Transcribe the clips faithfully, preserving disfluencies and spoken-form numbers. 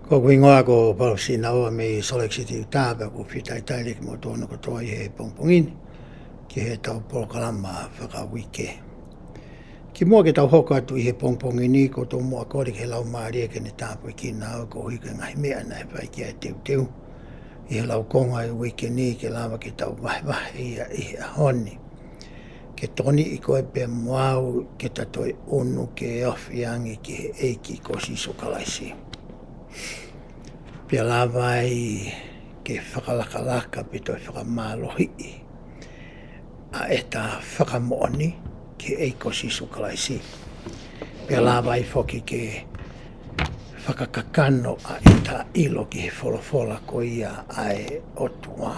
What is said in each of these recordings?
Ko hoku hingoa ko Paula Sinaua mei Salt Lake City, Utah, pea ʻoku ou fie talitali lelei kimoutolu kotoa ʻi he pongipongi ni ki heʻetau polokalama fakauike. Kimuʻa ke tau hoko atu ʻi he pongipongi ni, ʻoku ou tomuʻa kole ki he Laumālie ke ne tāpuekina au koeʻuhi ko e ngaahi meʻa naʻe fai ki ai e teuteu ʻi he laukonga ʻo e uike ni ke lava ke tau vahevahe ia ʻi he ʻaho ni. Ke tokoniʻi koe pea mo au ke ta toe ʻunu ke ofi ange ki he ʻEiki ko Sīsū Kalaisi. Pea lava ai ke fakalakalaka pe toe fakamālohiʻi ʻa ʻeta fakamoʻoni ki he ʻEiki ko Sīsū Kalaisi. Pea lava ai foki ke fakakakano ʻa ʻeta ʻilo ki he folofola ko ia ʻa e ʻOtua.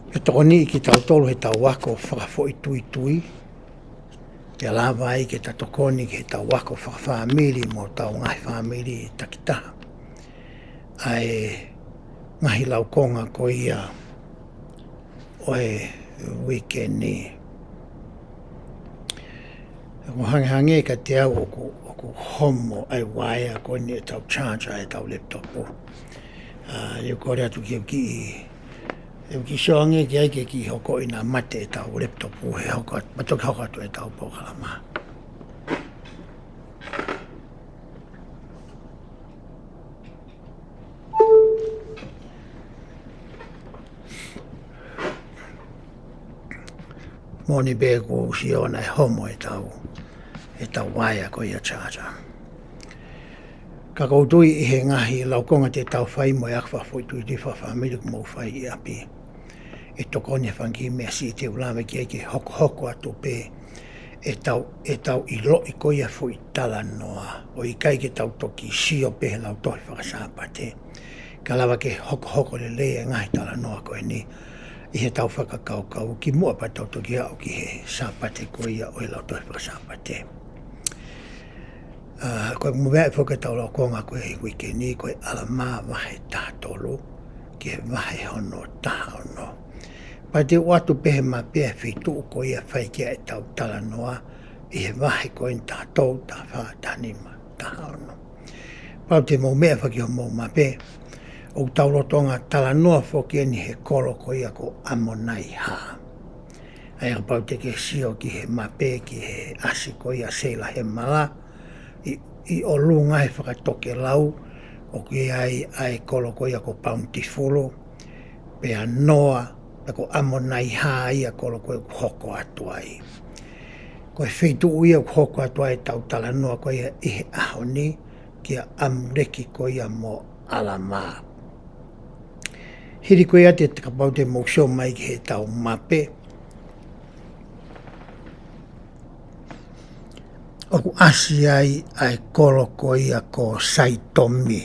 Ke tokoniʻi kitautolu heʻetau ako fakafoʻituitui, pea lava ai ke ta tokoni ki heʻetau ako fakafāmili mo hotau ngaahi fāmili takitaha ʻa e ngaahi laukonga ko ia ʻo e uike ni. ʻOku hangehangē kiate au ʻoku, ʻoku homo ʻa e uaea ko eni ʻetau charger ʻetau laptop. ʻA, ʻoku ou kole atu ke u kiʻi, ke u kiʻi sio ange ki ai ke kiʻi hoko ʻi he mate ʻetau laptop he hoko atu, ma toki hoko atu ʻetau polokalama. Moʻoni pē ʻoku ou sio naʻe homo ʻetau, ʻetau uaea ko ia charger. Ka ʻoku ou tui ʻi he ngaahi laukonga te tau fai mo e ako fakafoʻituitui fakafāmili ʻoku mou fai ʻi ʻapi, ʻe tokoni he fanga kiʻi meʻa siʻi te u lave ki ai ke hokohoko atu pē ʻetau, ʻetau ʻiloʻi ko ia e foʻi talanoa. ʻOku ʻikai ke tau toki sio pē he lautohi faka-Sāpate, ka lava ke hokohoko lelei e ngaahi talanoa ko eni ʻi heʻetau fakakaukau kimuʻa pea tau toki aʻu ki he Sāpate ko ia ʻo e lautohi faka-Sāpate. ʻA, ko e meʻa foki ʻetau laukonga ko e uike ni ko e ʻAlamā vahe taha tolu ki he vahe hono taha ono. Pea te u ʻoatu pē he mape e feituʻu ko ia ʻe fai ki ai ʻetau talanoa ʻi he vahe ko eni taha tolu, taha fā, taha nima, taha ono. Pea te mou meʻa foki ʻi homou mape, ʻoku tau lolotonga talanoa foki eni he kolo ko ia ko ʻAmonaihā. ʻA ia kapau te ke sio ki he mape ki he ʻasi ko ia Seilahemala, ʻi, ʻi ʻolunga he fakatokelau, ʻoku ʻi ai ʻa e kolo ko ia ko Bountiful, pea Noa, pea ko ʻAmonaihā ia kolo ko ia ʻoku hoko atu ai. Ko e feituʻu ia ʻoku hoko atu ai ʻetau talanoa ko ia ʻi he ʻaho ni kia ʻAmuleki ko ia mo ʻAlamā. Hili ko ia te, te kapau te mou sio mai ki heʻetau mape, ʻoku ʻasi ai ʻa e kolo ko ia ko Saitomi.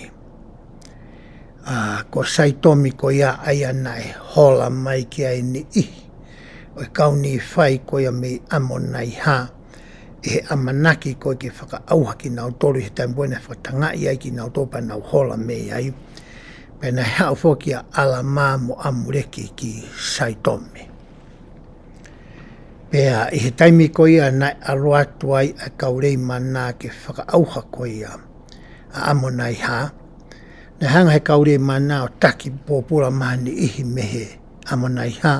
ʻA, ko Saitomi ko ia ʻa ia naʻe hola mai ki ai e niʻihi ʻo e kau Nīfai ko ia mei ʻAmonaihā, ʻi he ʻamanaki ko ē ke fakaʻauha kinautolu ʻi he taimi ko ē naʻe fakatangaʻi ai kinautolu pea nau hola mei ai. Pea naʻe haʻu foki ʻa ʻAlamā mo ʻAmuleki ki Saitomi. Pea ʻi he taimi ko ia naʻe ʻalu atu ai ʻa e kau Leimana ke fakaʻauha ko ia ʻa ʻAmonaihā, naʻe hanga he kau Leimana ʻo taki pōpula mai ha niʻihi mei he ʻAmonaihā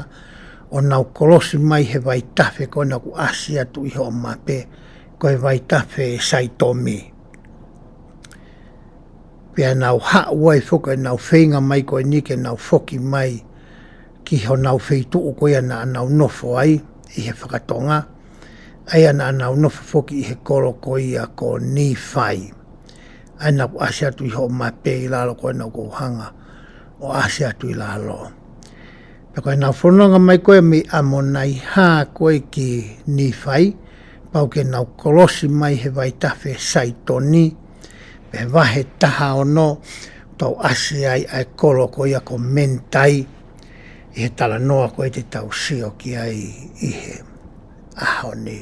ʻo nau kolosi mai he vaitafe ko ena ʻoku ʻasi atu ʻi hoʻo mape, ko e vaitafe Saitomi. Pea nau haʻu ai foki ʻenau feinga mai ko eni ke nau foki mai ki honau feituʻu ko ia naʻa nau nofo ai ʻi he fakatonga, ʻa ia naʻa nau nofo foki ʻi he kolo ko ia ko Nīfai. ʻA ia naʻa ku ʻasi atu ʻi hoʻo mape ʻi lalo ko ena ʻoku ou hanga ʻo ʻasi atu ʻi lalo. Pea ko ʻenau fononga mai ko ē mei ʻAmonaihā ko ē ki Nīfai, pau ke nau kolosi mai he vaitafe Saitomi, pea vahe taha ono, tau ʻasi ai ʻa e kolo ko ia ko Menitai, ʻi he talanoa ko ē te tau sio ki ai ʻi he ʻaho ni.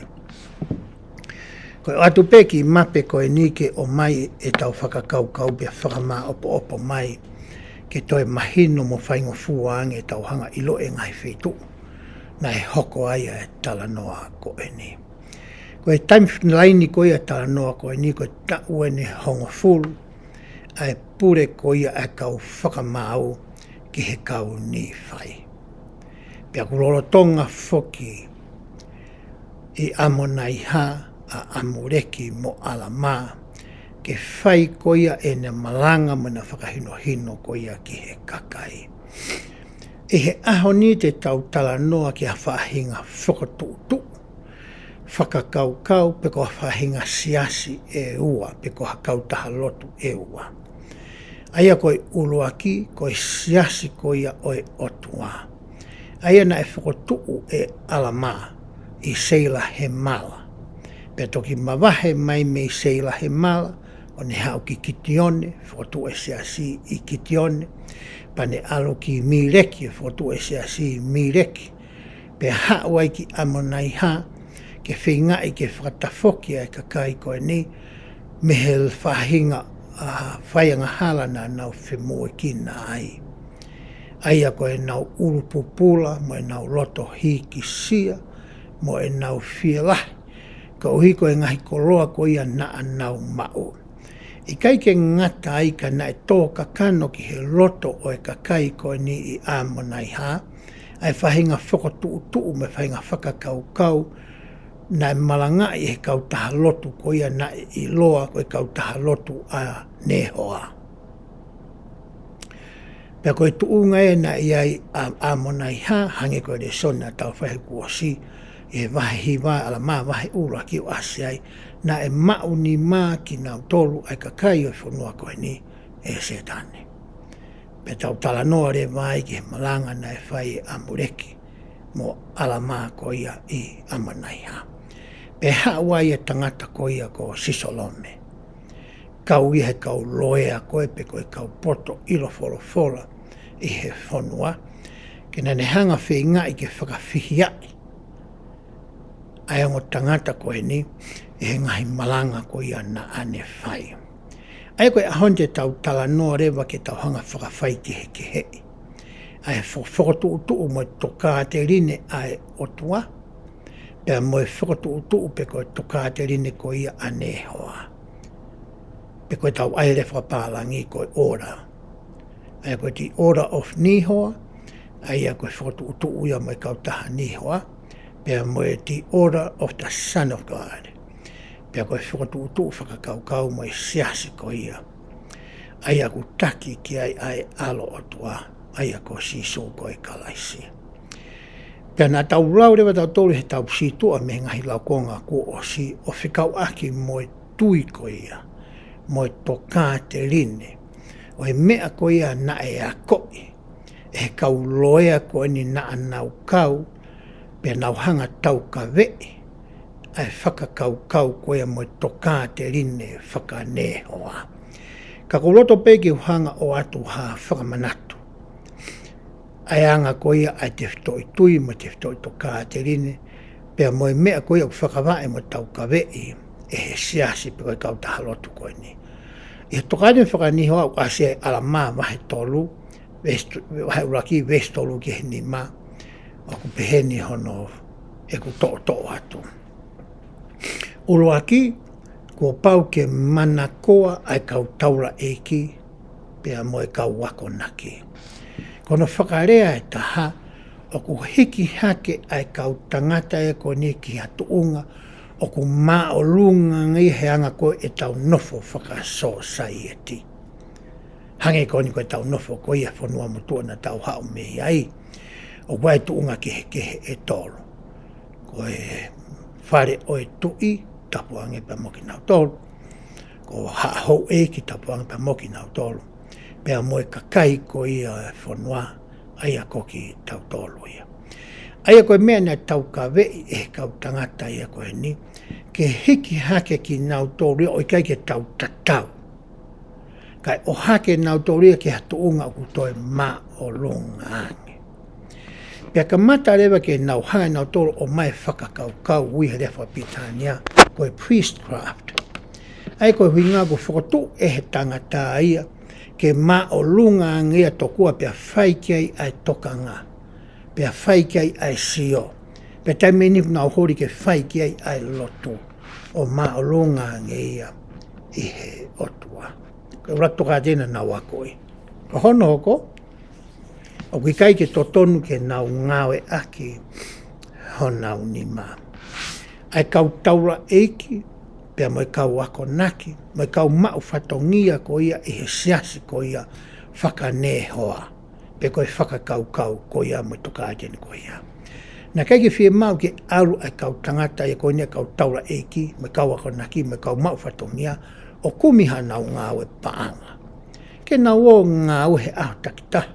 Ko e ʻoatu pē kiʻi mape ko eni ke ʻomai ʻetau fakakaukau pea fakamāʻopoʻopo mai, ke toe mahino mo faingofua ange ʻetau hanga ʻiloʻi e ngaahi feituʻu naʻe hoko ai ʻa e talanoa ko eni. Ko e taimi laini ko ia ʻa e talanoa ko eni ko e taʻu eni ʻe hongofulu, ʻa e pule ko ia ʻa e kau fakamaau ki he kau Nīfai. Pea kuo lolotonga foki ʻi ʻAmonaihā ʻa ʻAmuleki mo ʻAlamā, ke fai ko ia ʻena malanga mo ʻena fakahinohino ko ia ki he kakai. ʻI he ʻaho ni te tau talanoa ki ha faʻahinga fokotuʻutuʻu fakakaukau pe ko ha faʻahinga siasi ʻe ua, pe ko ha kautaha lotu ʻe ua. ʻA ia ko e ʻuluaki, ko e siasi ko ia ʻo e ʻOtua. ʻA ia naʻe fokotuʻu ʻe ʻAlamā ʻi Seilahemala. Pea toki mavahe mai mei Seilahemala, ʻo ne haʻu ki Kitione, fokotuʻu e siasi ʻi Kitione. Pea ne ʻalu ki Mileki, fokotuʻu e siasi ʻi Mileki. Pea haʻu ai ki ʻAmonaihā, ke feingaʻi ke fakatafoki ʻa e kakai ko eni, mei he faʻahinga, ʻa, faiangahala naʻa nau femoʻuekina ai. ʻA ia ko ʻenau ʻulu pupula, mo ʻenau loto hikisia, mo ʻenau fielahi, koeʻuhi ko e ngaahi koloa ko ia naʻa nau maʻu. ʻIkai ke ngata ai ka naʻe tō kakano ki he loto ʻo e kakai ko eni ʻi ʻAmonaihā, ʻa e faʻahinga fokotuʻutuʻu mo e faʻahinga fakakaukau, naʻe malangaʻi ʻe he kautaha lotu ko ia naʻe ʻiloa ko e kautaha lotu ʻa Nehoa. Pea ko e tuʻunga ē naʻe ʻi ai ʻa ʻAmonaihā, hangē ko e lēsoni naʻa tau fai he kuo ʻosi, ʻi he vahe hiva, ʻAlamā vahe ʻuluaki ʻo ʻasi ai, naʻe maʻunimā kinautolu ʻa e kakai ʻo e fonua ko eni ʻe Sētane. Pea tau talanoa leva ai ki he malanga naʻe fai ʻe ʻAmuleki mo ʻAlamā ko ia ʻi ʻAmonaihā. Pea haʻu ai e tangata ko ia ko Sisolome. Kau ia he kau loea ko ē pe ko e kau poto ʻilo folofola ʻi he fonua, ke naʻa ne hanga feingaʻi ke fakafihiaʻi ʻa e ongo tangata ko eni ʻi he ngaahi malanga ko ia naʻa ne fai. ʻA ia ko e ʻaho ni te tau talanoa leva ke tau hanga fakafai kehekeheʻi ʻa e fo-, fokotuʻutuʻu mo e tokāteline ʻa e ʻOtua, pea mo e fokotuʻutuʻu pe ko e tokāteline ko ia ʻa Nehoa. Pe ko e tau ʻai leva fakapālangi ko e order. ʻA ia ko e the order of Nehoa, ʻa ia ko e fokotuʻutuʻu ia mo e kautaha Nehoa, pea mo e the order of the Son of God. Pea ko e fokotuʻutuʻu fakakaukau mo e siasi ko ia. ʻA ia ʻoku taki ki ai ʻa e ʻAlo ʻOtua, ʻa ia ko Sīsū ko e Kalaisi. Pea naʻa tau lau leva tautolu he tau situʻa mei he ngaahi laukonga kuo ʻosi ʻo fekauʻaki mo e tui ko ia, mo e tokāteline, ʻo e meʻa ko ia naʻe akoʻi ʻe he kau loea ko eni naʻa nau kau, pea nau hanga taukaveʻi ʻa e fakakaukau ko ia mo e tokāteline fakaNehoa. Ka ʻoku ou loto pē ke u hanga ʻo ʻoatu ha fakamanatu ʻa e anga ko ia ʻa e tefitoʻi tui mo e tefitoʻi tokāteline, pea mo e meʻa ko ia ʻoku fakavaʻe mo taukaveʻi ʻe he siasi pe ko e kautaha lotu ko eni. ʻI he tokāteline fakaNehoa ʻoku ʻasi ai ʻAlamā vahe tolu, veesi t-, vahe ʻuluaki, veesi tolu ki he nima, ʻoku pehē ni hono ʻeku toʻotoʻo atu. ʻUluaki, kuo pau ke manakoa ʻa e kau taulaʻeiki, pea mo e kau akonaki. Ko hono fakalea ʻe taha, ʻoku hiki hake ʻa e kau tangata ē ko eni ki ha tuʻunga ʻoku māʻolunga ange ia he anga ko ē ʻetau nofo fakasōsaieti. Hangē ko eni ko ʻetau nofo ko ia fonua motuʻa naʻa tau haʻu mei ai. ʻOku ʻi ai e tuʻunga kehekehe ʻe tolu. Ko e fale ʻo e tuʻi, tapu ange pea mo kinautolu. Ko haʻa houʻeiki, tapu ange pea mo kinautolu. Pea mo e kakai ko ia ʻo e fonua, ʻa ia ko kitautolu ia. ʻA ia ko e meʻa naʻe taukaveʻi ʻe he kau tangata ia ko eni, ke hiki hake kinautolu ia ʻo ʻikai ke tau tatau. Kae ʻohake nautolu ia ki ha tuʻunga ʻoku toe māʻolunga ange. Pea kamata leva ke nau hanga nautolu ʻo ʻomai e fakakaukau ʻi he lea fakapilitānia, ko e priestcraft. ʻA ia ko e ʻuhinga ʻoku fokotuʻu ʻe he tangata ia, ke māʻolunga ange ia tokua pea fai ki ai ʻa e tokanga, pea fai ki ai ʻa e sio. Pea taimi ʻe niʻihi ʻoku nau holi ke fai ki ai ʻa e lotu, ʻo māʻolunga ange ia ʻi he ʻOtua. Ko e ʻuluaki tokāteline naʻa nau akoʻi. Ko hono hoko, ʻoku ʻikai ke totonu ke nau ngāueʻaki honau nima. ʻA e kau taulaʻeiki, pea mo e kau akonaki, mo e kau maʻu fatongia ko ia ʻi he siasi ko ia fakanehoa, pe ko e fakakaukau ko ia mo e tokāteline ko ia. Naʻe ʻikai ke fiemaʻu ke ʻalu ʻa e kau tangata ia ko eni, ʻa e kau taulaʻeiki, mo e kau akonaki, mo e kau maʻu fatongia, ʻo kumi haʻanau ngāue paʻanga. Ke nau ō ngāue he ʻaho takitaha,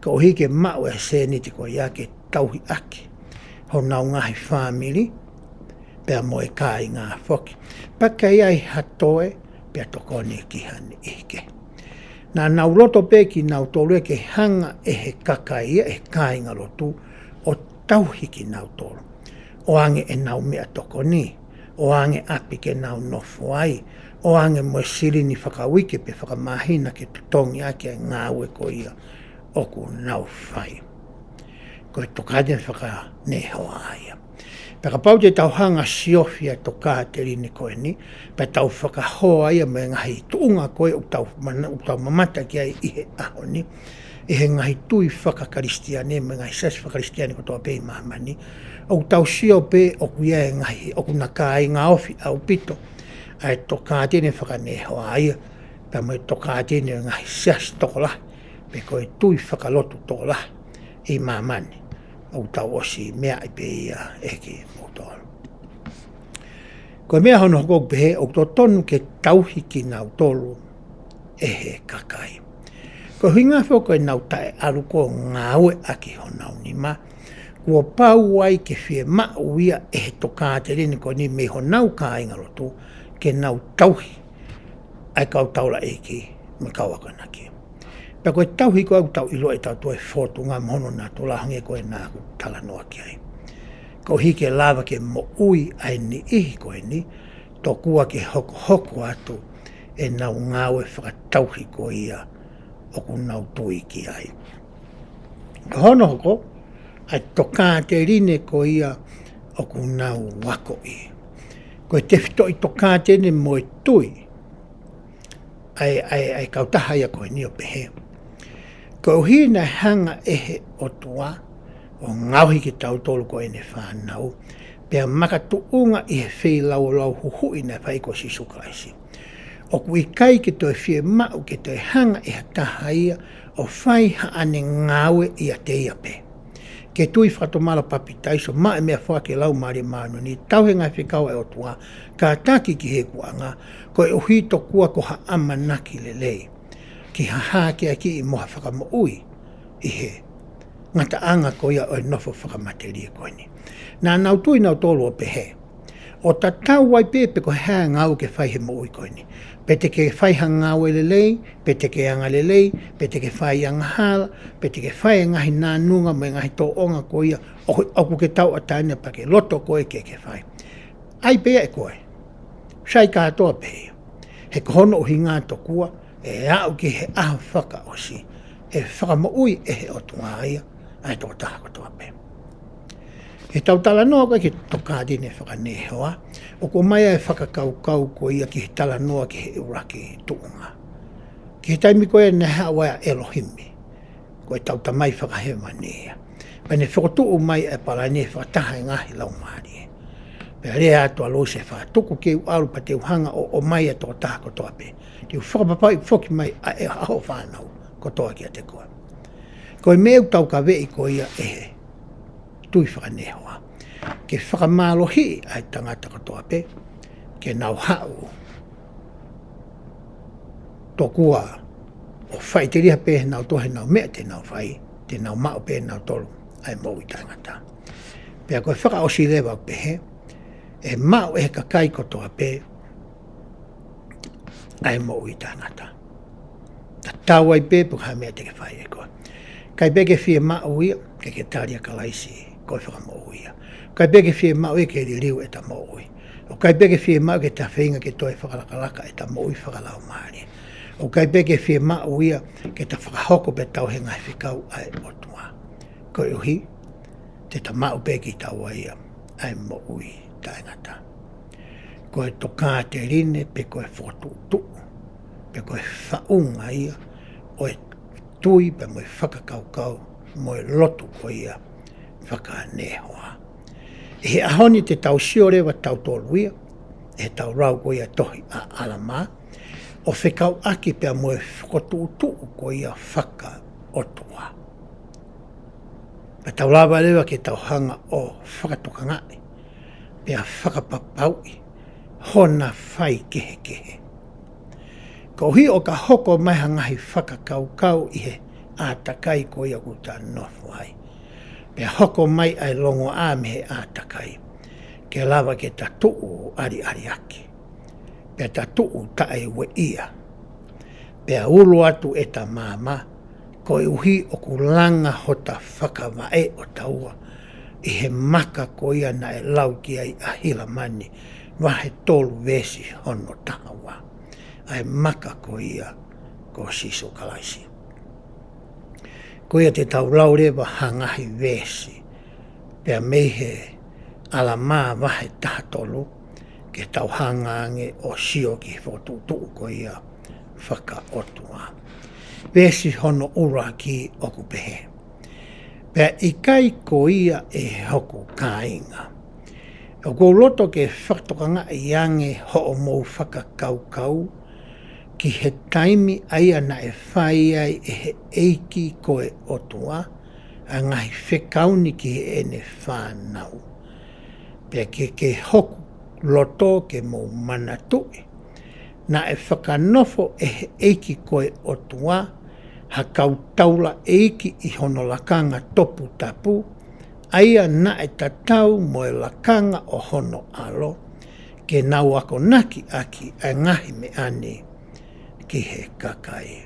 koeʻuhi ke maʻu e sēniti ko ia ke tauhi ʻaki honau ngaahi fāmili, pea mo e kāinga foki. Pea ʻikai ai ha toe, pea tokoni ki ha niʻihi kehe. Naʻa nau loto pē kinautolu ia ke hanga ʻe he kakai ia, ʻe he kāingalotu, ʻo tauhi kinautolu. ʻOange ʻenau meʻatokoni, ʻoange ʻapi ke nau nofo ai, ʻoange mo e silini fakauike pe fakamāhina ke totongi ʻaki e ngāue ko ia ʻoku nau fai. Ko e tokāteline fakanehoa ia. Pea kapau te tau hanga siofi ʻa e tokāteline ko eni, pea tau fakahoa ia mo e ngaahi tuʻunga ko ē ʻoku tau mana-, ʻoku tau mamata ki ai ʻi he ʻaho ni, ʻi he ngaahi tui fakakalisitiane mo e ngaahi siasi fakakalisitiane kotoa pē ʻi māmani, ʻoku tau sio pē ʻoku ʻi ai e ngaahi, ʻoku na kāinga ofi ʻaupito ʻa e tokāteline fakanehoa ia, pea mo e tokāteline ʻo e ngaahi siasi tokolahi, pe ko e tui fakalotu tokolahi ʻi māmani, ʻoku tau ʻosi meaʻi pē ia ʻe kimoutolu. Ko e meʻa hono hoko, ʻoku pehē ʻoku totonu ke tauhi kinautolu ʻe he kakai. Ko e ʻuhinga foki ko ʻenau taʻeʻalu ʻo ngāueʻaki honau nima, kuo pau ai ke fiemaʻu ia ʻe he tokāteline ko eni mei honau kāingalotu ke nau tauhi ʻa e kau taulaʻeiki mo e kau akonaki. Pea ko e tauhi ko ē ʻoku tau ʻiloʻi ʻe tautolu e fōtunga mo hono natula, hangē ko ē naʻa ku talanoa ki ai. Koeʻuhi ke lava ke moʻui ʻa e niʻihi ko eni, tokua ke hokohoko atu ʻenau ngāue fakatauhi ko ia ʻoku nau tui ki ai. Ko hono hoko, ʻa e tokāteline ko ia ʻoku nau akoʻi. Ko e tefitoʻi tokāteline mo e tui ʻa e, ʻa e, ʻa e kautaha ia ko eni, ʻo pehē: Koeʻuhi naʻe hanga ʻe he ʻOtua ʻo ngaohi kitautolu ko ʻene fānau, pea makatuʻunga ʻi he feilaulau huhuʻi naʻe fai ko Sīsū Kalaisi, ʻoku ʻikai ke toe fiemaʻu ke toe hanga ʻe ha taha ia ʻo fai haʻane ngāue ʻiate ia pē. Ke tui, fakatomala, papitaiso, maʻu e meʻafoaki ʻo e Laumālie Māʻoniʻoni, tauhi e ngaahi fekau ʻa e ʻOtua, kātaki ki he ikuʻanga, koeʻuhi tokua ko ha ʻamanaki lelei ki ha hākeakiʻi mo ha fakamoʻui ʻi he ngataʻanga ko ia ʻo e nofo fakamatelie ko eni. Naʻa nau tui nautolu ʻo pehē, ʻo tatau ai pē pe ko e hā e ngāue ke fai he moʻui ko eni, pe te ke fai ha ngāue lelei, pe te ke angalelei, pe te ke fai angahala, pe te ke fai e ngaahi nānunga mo e ngaahi tōʻonga ko ia ʻoku, ʻoku ke tauʻatāina pea ke loto koe ke ke fai, ʻai pē ia ʻe koe. Sai kātoa pē ia. He ko hono ʻuhinga tokua ʻe aʻu ki he ʻaho fakaʻosi, ʻe fakamoʻui ʻe he ʻOtua ia ʻa e tokotaha kotoa pē. He tau talanoa ko ē ki he tokāteline fakanehoa, ʻoku ʻomai ʻa e fakakaukau ko ia ki he talanoa ki he ʻuluaki tuʻunga, ki he taimi ko ē naʻe haʻu ai ʻa ʻElohimi, ko ʻetau Tamai Fakahēvani ia. Pea ne fokotuʻu mai e palani fakataha e ngaahi laumālie. Pea lea atu ʻa Loisi, ʻe Fā, tuku ke u ʻalu pea te u hanga ʻo ʻomai ʻa e tokotaha kotoa pē. Te u fakapapauʻi foki mai ʻa e, ʻa hoʻo fānau kotoa kiate koe. Ko e meʻa ʻoku taukaveʻi ko ia ʻe he tui fakanehoa, ke fakamālohiʻi ʻa e tangata kotoa pē, ke nau haʻu tokua ʻo faʻiteliha pē ʻe nautolu ʻenau meʻa te nau fai, te nau maʻu pē ʻe nautolu ʻa e moʻui taʻengata. Pea ko e fakaʻosi leva ʻoku pehē, ʻe maʻu ʻe he kakai kotoa pē ʻa e moʻui taʻengata. Tatau ai pē pe ko e hā e meʻa te ke fai ʻe koe. ʻIkai pē ke fiemaʻu ia ke ke tali ʻa Kalaisi ko e Fakamoʻui ia. ʻIkai pē ke fiemaʻu ia ke liliu ʻeta moʻui. ʻOku ʻikai pē ke fiemaʻu ke ta feinga ke toe fakalakalaka ʻeta moʻui fakalaumālie. ʻOku ʻikai pē ke fiemaʻu ia ke ta fakahoko pea tauhi e ngaahi fekau ʻa e ʻOtua. Koeʻuhi te ta maʻu pē kitaua ia ʻa e moʻui taʻengata. Ko e tokāteline pe ko e fokotuʻutuʻu Pea ko e faʻunga ia ʻo e tui pea mo e fakakaukau mo e lotu ko ia fakanehoa. ʻI he ʻaho ni te tau sio leva tautolu ia, ʻi heʻetau lau ko ia tohi ʻa ʻAlamā, ʻo fekauʻaki pea mo e fokotuʻutuʻu ko ia fakaʻotua. Pea tau lava leva ke tau hanga ʻo fakatokangaʻi, pea fakapapauʻi, hona faikehekehe. Koeʻuhi ʻo ka hoko mai ha ngaahi fakakaukau ʻi he ʻātakai ko ia ʻoku ta nofo ai. Pea hoko mai ʻa e longoaʻa mei he ʻātakai. Ke lava ke ta tuʻu ʻaliʻaliaki. Pea ta tuʻu taʻeueʻia. Pea ulo atu ʻeta maama, koeʻuhi ʻoku langa hota fakavaʻe ʻo taua, ʻi he maka ko ia naʻe lau ki ai ʻa Hilamani, vahe tolu veesi hono taha ua. ʻA e maka ko ia ko Sīsū Kalaisi. Ko ia te tau lau leva ha ngaahi veesi, pea mei he ʻAlamā vahe taha tolu, ke tau hanga ange ʻo sio ki he fokotuʻutuʻu ko ia fakaʻotua. Veesi hono ʻuluaki ʻoku pehē. Pea ʻikai ko ia ʻe hoku kāinga. ʻOku ou loto ke fakatokangaʻi ange hoʻomou fakakaukau ki he taimi ʻa ia naʻe fai ai ʻe he ʻEiki ko e ʻOtua, ʻa e ngaahi fekau ni ki heʻene fānau. Pea ke, ke hoku loto ke mou manatuʻi. Naʻe fakanofo ʻe he ʻEiki ko e ʻOtua, ha kau taulaʻeiki ʻi hono lakanga toputapu, ʻa ia naʻe tatau mo e lakanga ʻo hono ʻAlo, ke nau akonaki ʻaki ʻa e ngaahi meʻa ni ki he kakai.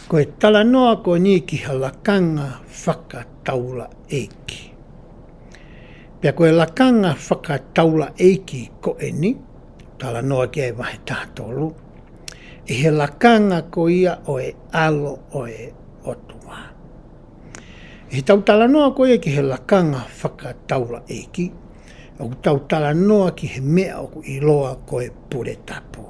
Ko e talanoa ko eni ki ha lakanga fakataulaʻeiki. Pea ko e lakanga fakataulaʻeiki ko eni, talanoa ki ai vahe taha tolu, ʻi he lakanga ko ia ʻo e ʻAlo ʻo e ʻOtua. ʻI heʻetau talanoa ko ia ki he lakanga fakataulaʻeiki, ʻoku tau talanoa ki he meʻa ʻoku ʻiloa ko e pule tapu.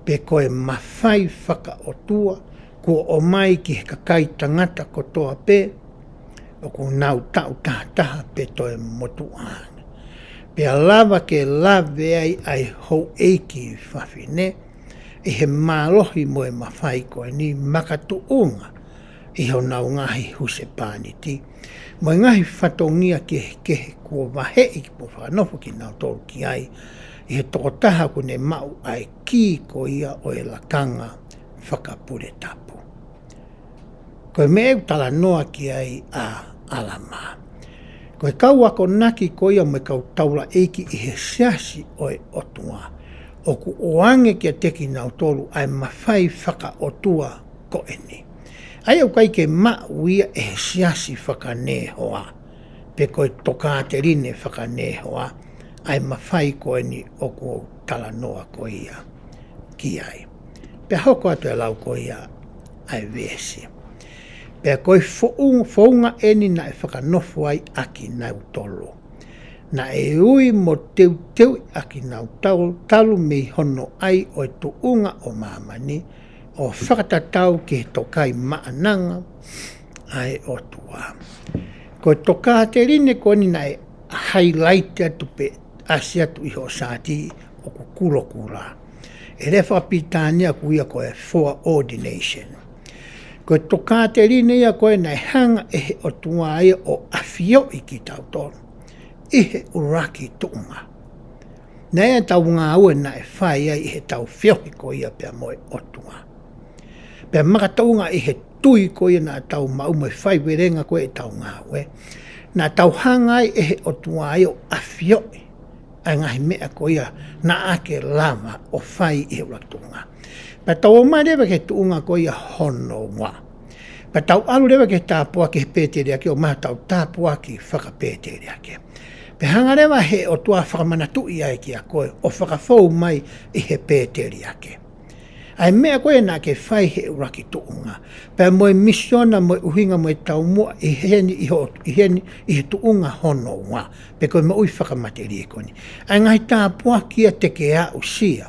Pe ko e mafai fakaʻotua, kuo ʻomai ki he kakai tangata kotoa pē, ʻoku nau taʻu taha taha pe toe motuʻa ange. Pea lava ke lave ai ʻa e houʻeiki fafine, ʻi he mālohi mo e mafai ko eni makatuʻunga ʻi honau ngaahi husepāniti, mo e ngaahi fatongia kehekehe kuo vaheʻi mo fakanofo kinautolu ki ai, ʻi he tokotaha ʻoku ne maʻu ʻa e kī ko ia ʻo e lakanga fakapule tapu. Ko e meʻa ʻoku talanoa ki ai ʻa ʻAlamā. Ko e kau akonaki ko ia mo e kau taulaʻeiki ʻi he siasi ʻo e ʻOtua, ʻoku ʻoange kiate kinautolu ʻa e mafai fakaʻotua ko eni. ʻA ia ʻoku ʻikai ke maʻu ia ʻe he siasi fakanehoa, pe ko e tokāteline fakanehoa, ʻa e mafai ko eni ʻoku ou talanoa ko ia ki ai. Pea hoko atu e lau ko ia ʻa e veesi. Pea ko e foʻu-, founga eni naʻe fakanofo ai ʻa kinautolu. Naʻe ui mo teuteuʻi ʻa kinautolu talu mei hono ʻai ʻo e tuʻunga ʻo māmani, ʻo fakatatau ki he tokai maʻananga ʻa e ʻOtua. Ko e tokāteline ko eni naʻe highlight atu pe ʻasi atu ʻi hoʻo saati ʻoku kulokula. ʻE lea fakapilitānia ʻoku ui ia ko e foreordination. Ko e tokāteline ia ko ē naʻe hanga ʻe he ʻOtua ia ʻo ʻafioʻi kitautolu ʻi he ʻuluaki tuʻunga. Naʻe ʻi ai ʻetau ngāue naʻe fai ai ʻi heʻetau feohi ko ia pea mo e ʻOtua. Pea makatuʻunga ʻi he tui ko ia naʻa tau maʻu mo e faivelenga ko ē ʻetau ngāue, naʻa tau hanga ai ʻe he ʻOtua ia ʻo ʻafioʻi ʻa e ngaahi meʻa ko ia naʻa ke lava ʻo fai ʻi he ʻuluaki tuʻunga. Pea tau ō mai leva ki he tuʻunga ko ia hono ua. Pea tau ʻalu leva ki he tāpuaki he pēteliake ʻo maʻu ʻetau tāpuaki fakapēteliake. Pea hanga leva ʻe he ʻOtua ʻo fakamanatuʻi ai kiate koe ʻo fakafou mai ʻi he pēteliake. ʻA e meʻa ko ē naʻa ke fai he ʻuluaki tuʻunga, pea mo e misiona mo e ʻuhinga mo e taumuʻa ʻi heni ʻi ho-, ʻi heni ʻi he tuʻunga hono ua, pe ko e moʻui fakamatelie ko eni. ʻA e ngaahi tāpuaki ia te ke aʻusia,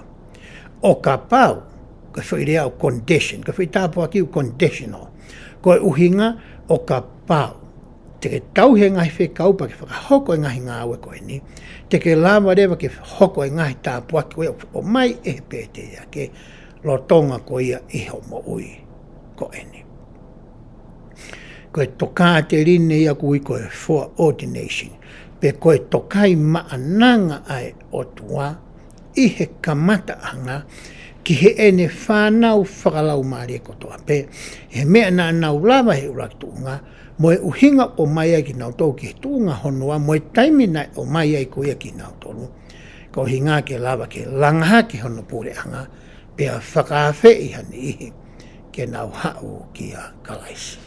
ʻo kapau, ko e foʻi lea ʻoku condition, ko e foʻi tāpuaki ʻoku conditional. Ko e ʻuhinga ʻo kapau te ke tauhi e ngaahi fekau pea ke fakahoko e ngaahi ngāue ko eni, te ke lava leva ke hoko e ngaahi tāpuaki ko ia ʻoku ʻomai ʻe he pēteliake lolotonga ko ia ʻi hoʻo moʻui ko eni. Ko e tokāteline ia ʻoku ui ko e foreordination, pe ko e tokaimāʻananga ʻa e ʻOtua ʻi he kamataʻanga ki heʻene fānau fakalaumālie kotoa pē, he meʻa naʻa nau lava he ʻuluaki tuʻunga, mo e ʻuhinga ʻoku ʻomai ai kinautolu ki he tuʻunga hono ua, mo e taimi naʻe ʻomai ai ko ia kinautolu. Ko e ʻuhinga ke lava ke langa hake hono puleʻanga, pea fakaafeʻi ha niʻihi ke nau haʻu kia Kalaisi.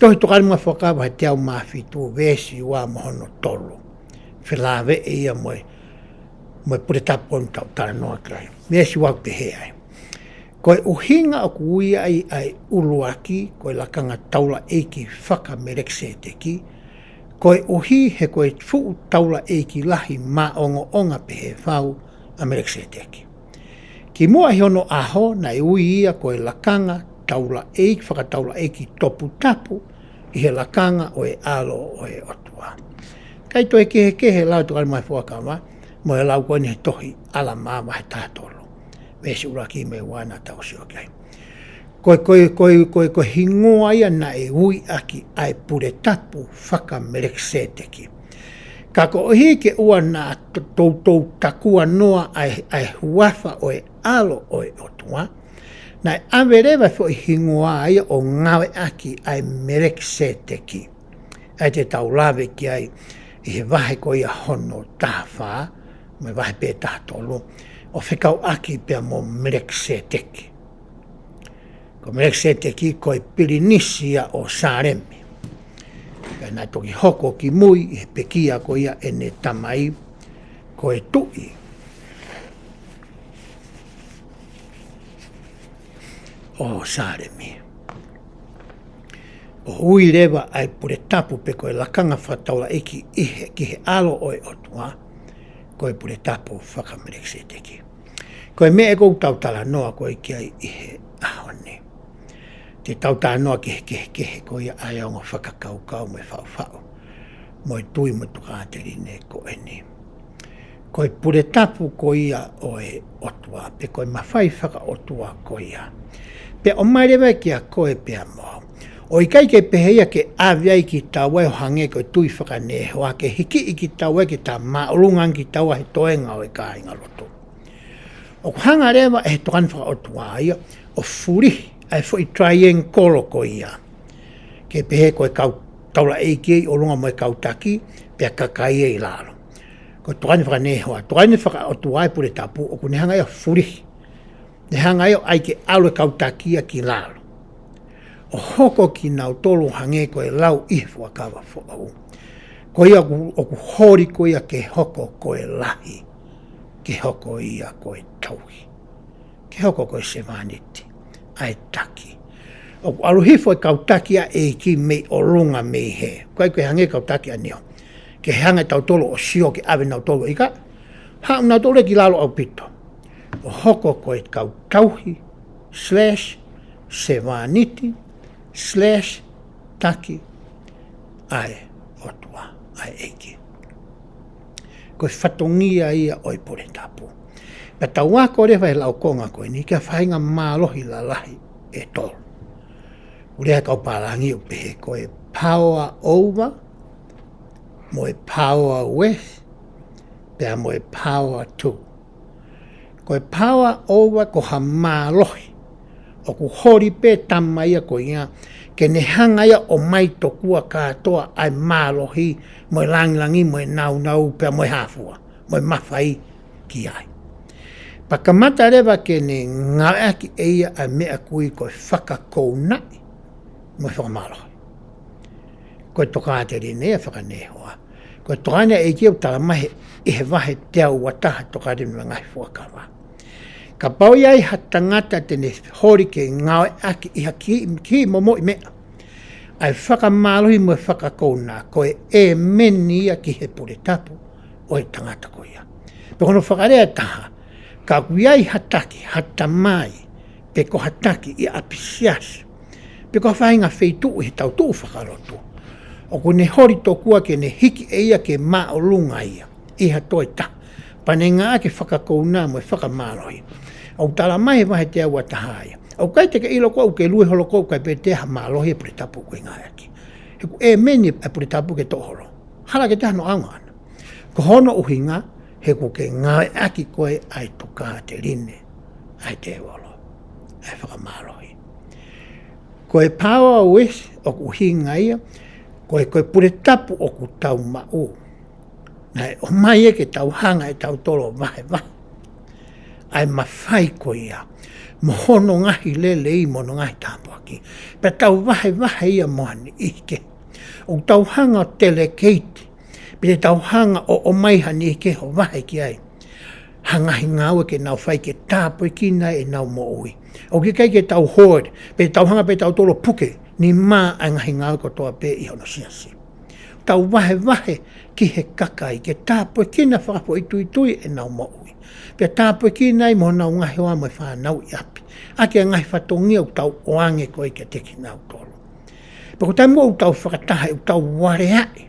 Tohi Tokāteline mo e Ngaahi Fuakava he teau mā fitu, veesi ua mo hono tolu. Felāveʻi ia mo e, mo e pule tapu ʻoku tau talanoa ki ai. Veesi ua ʻoku pehē ai: Ko e ʻuhinga ʻoku ui ai ʻa e ʻuluaki ko e lakanga taulaʻeiki faka-Melekiseteki, koeʻuhi he ko e fuʻu taulaʻeiki lahi maʻongoʻonga pehē fau ʻa Melekiseteki. Kimuʻa ʻi hono ʻaho, naʻe ui ia ko e lakanga taulaʻeiki, fakataulaʻeiki toputapu ʻi he lakanga ʻo e ʻAlo ʻo e ʻOtua. ʻIkai toe kehekehe e lau ʻa e Tokāteline mo e Ngaahi Fuakava mo e lau ko eni he tohi ʻAlamā vahe taha tolu, veesi ʻuluaki mo e ua naʻa tau sio ki ai. Ko e, ko e, ko e, ko e, ko e hingoa ia naʻe ui ʻaki ʻa e pule tapu faka-Melekiseteki. Ka koeʻuhi ke ʻoua naʻa to-, toutou takuanoa ʻa e, ʻa e huafa ʻo e ʻAlo ʻo e ʻOtua, naʻe ʻave leva e foʻi hingoa ia ʻo ngāueʻaki ʻa e Melekiseteki. ʻA ia te tau lave ki ai ʻi he vahe ko ia hono taha fā, mo e vahe pē taha tolu, ʻo fekauʻaki pea mo Melekiseteki. Ko Melekiseteki ko e pilinisi ia ʻo Sālemi. Pea naʻe toki hoko ki mui ʻi he pekia ko ia ʻene tamai, ko e tuʻi ʻo Sālemi. ʻO ui leva ʻa e pule tapu pe ko e lakanga fakataulaʻeiki ʻi he, ki he ʻAlo ʻo e ʻOtua, ko e pule tapu faka-Melekiseteki. Ko e meʻa ʻoku tau talanoa ko ē ki ai ʻi he ʻaho ni. Te tau talanoa ki he kehekehe ko ia ʻa e ongo fakakaukau mo e faʻufaʻu mo e tui mo e tokāteline ko eni. Ko e pule tapu ko ia ʻo e ʻOtua, pe ko e mafai fakaʻotua ko ia, pea ʻomai leva kia koe pea mo au, ʻo ʻikai ke pehē ia ke ʻave ai kitaua ʻo hangē ko e tui fakanēhoa, ke hikiʻi kitaua ke ta māʻolunga ange kitaua he toenga ʻo e kāingalotu. ʻOku hanga leva ʻe he tokāteline fakaʻotua ia ʻo fulihi ʻa e foʻi triangle ko ia, ke pehē ko e kau taulaʻeiki ʻi ʻolunga mo e kau taki, pea kakai ʻi lalo. Ko e tokāteline fakanēhoa. Tokāteline fakaʻotua ʻa e pule tapu, ʻoku ne hanga ia ʻo fulihi. Ne hanga ia ʻo ʻai ke ʻalu e kau taki ia ki lalo, ʻo hoko kinautolu hangē ko e lau ʻi he Fuakava Foʻou. Ko ia ʻoku, ʻoku holi ko ia ke hoko ko e lahi, ke hoko ia ko e tauhi, ke hoko ko e sevāniti, ʻa e taki. ʻOku ʻalu hifo e kau taki ʻa e ʻEiki mei ʻolunga mei hē. ʻIkai ko e hangē kau taki ʻa Niho, ke hanga ʻe tautolu ʻo sio ke ʻave nautolu ʻo ʻikai, haʻu nautolu ia ki lalo ʻaupito, ʻo hoko ko e kau tauhi, slash, sevāniti, slash, taki ʻa e ʻOtua, ʻa e ʻEiki. Ko e fatongia ia ʻo e pule tapu. Pea tau ako leva he laukonga ko eni ki ha faʻahinga mālohi lalahi ʻe tolu. ʻOku lea e kau pālangi ʻo pehē ko e power over, mo e power with, pea mo e power to. Ko e power over ko ha mālohi ʻoku holi pē tama ia ko ia, ke ne hanga ia ʻo ʻomai tokua kātoa ʻa e mālohi, mo e langilangi, mo e nāunau, pea mo e hā fua, mo e mafai ki ai. Pea kamata leva ke ne ngāueʻaki ʻe ia ʻa e meʻa ʻoku ui ko e fakakounaʻi mo e fakamālohi. Ko e tokāteline ia fakanēhoa. Ko e tokāteline ʻa e ʻEiki ʻoku tala mai ʻi he vahe teau uataha Tokāteline mo e Ngaahi Fuakava. Kapau ʻe ʻi ai ha tangata te ne holi ke ngāueʻaki ʻi ha kiʻi, kiʻi momoʻi meʻa ʻa e fakamālohi mo e fakakouna, ko e ʻēmeni ia ki he pule tapu ʻo e tangata ko ia. Pe ko hono fakalea ʻe taha, ka ʻoku ʻi ai ha taki, ha tamai, pe ko ha taki ʻi ʻapisiasi, pe ko ha faʻahinga feituʻu ʻi he tautuʻu fakalotu, ʻoku ne holi tokua ke ne hiki ʻe ia ke māʻolunga ia ʻi ha toe taha, pea ne ngāueʻaki e fakakouna mo e fakamālohi. ʻOku tala mai he vahe teau ua taha ia, ʻoku ʻikai te ke ʻilo koe, ʻoku ke lue holo koe, ʻoku ʻikai pē toe ha mālohi e pule tapu ʻoku ke ngāueʻaki. He ʻoku ʻēmeni e pule tapu ke toʻo holo. Hala ke te hano ʻaonga ʻana. Ko hono ʻuhinga, he ʻoku ke ngāueʻaki koe ʻa e tokāteline ʻa e tēvolo, ʻa e fakamālohi. Ko e power west ʻoku ʻuhinga ia, ko e, ko e pule tapu ʻoku tau maʻu, naʻe ʻomai ia ke tau hanga ʻe tautolu ʻo vahevahe ʻa e mafai ko ia, mo hono ngaahi lelei, mo hono ngaahi tāpuaki. Pea tau vahevahe ia mo ha niʻihi kehe. ʻOku tau hanga ʻo delegate, pe te tau hanga ʻo ʻomai ha niʻihi kehe ʻo vahe ki ai ha ngaahi ngāue ke nau fai ke tāpuekina ai ʻenau moʻui. ʻOku ʻikai ke tau hoard, pe tau hanga pē tautolu ʻo puke nima ʻa e ngaahi ngāue kotoa pē ʻi hono siasi. Tau vahevahe ki he kakai ke tāpuekina fakafoʻituitui ʻenau moʻui, pea tāpuekina ai mo honau ngaahi hoa mo e fānau ʻi ʻapi, ʻaki ʻa e ngaahi fatongia ʻoku tau ʻoange ko ē kiate kinautolu. Pea ko e taimi ʻoku tau fakataha, ʻoku tau valeaʻi.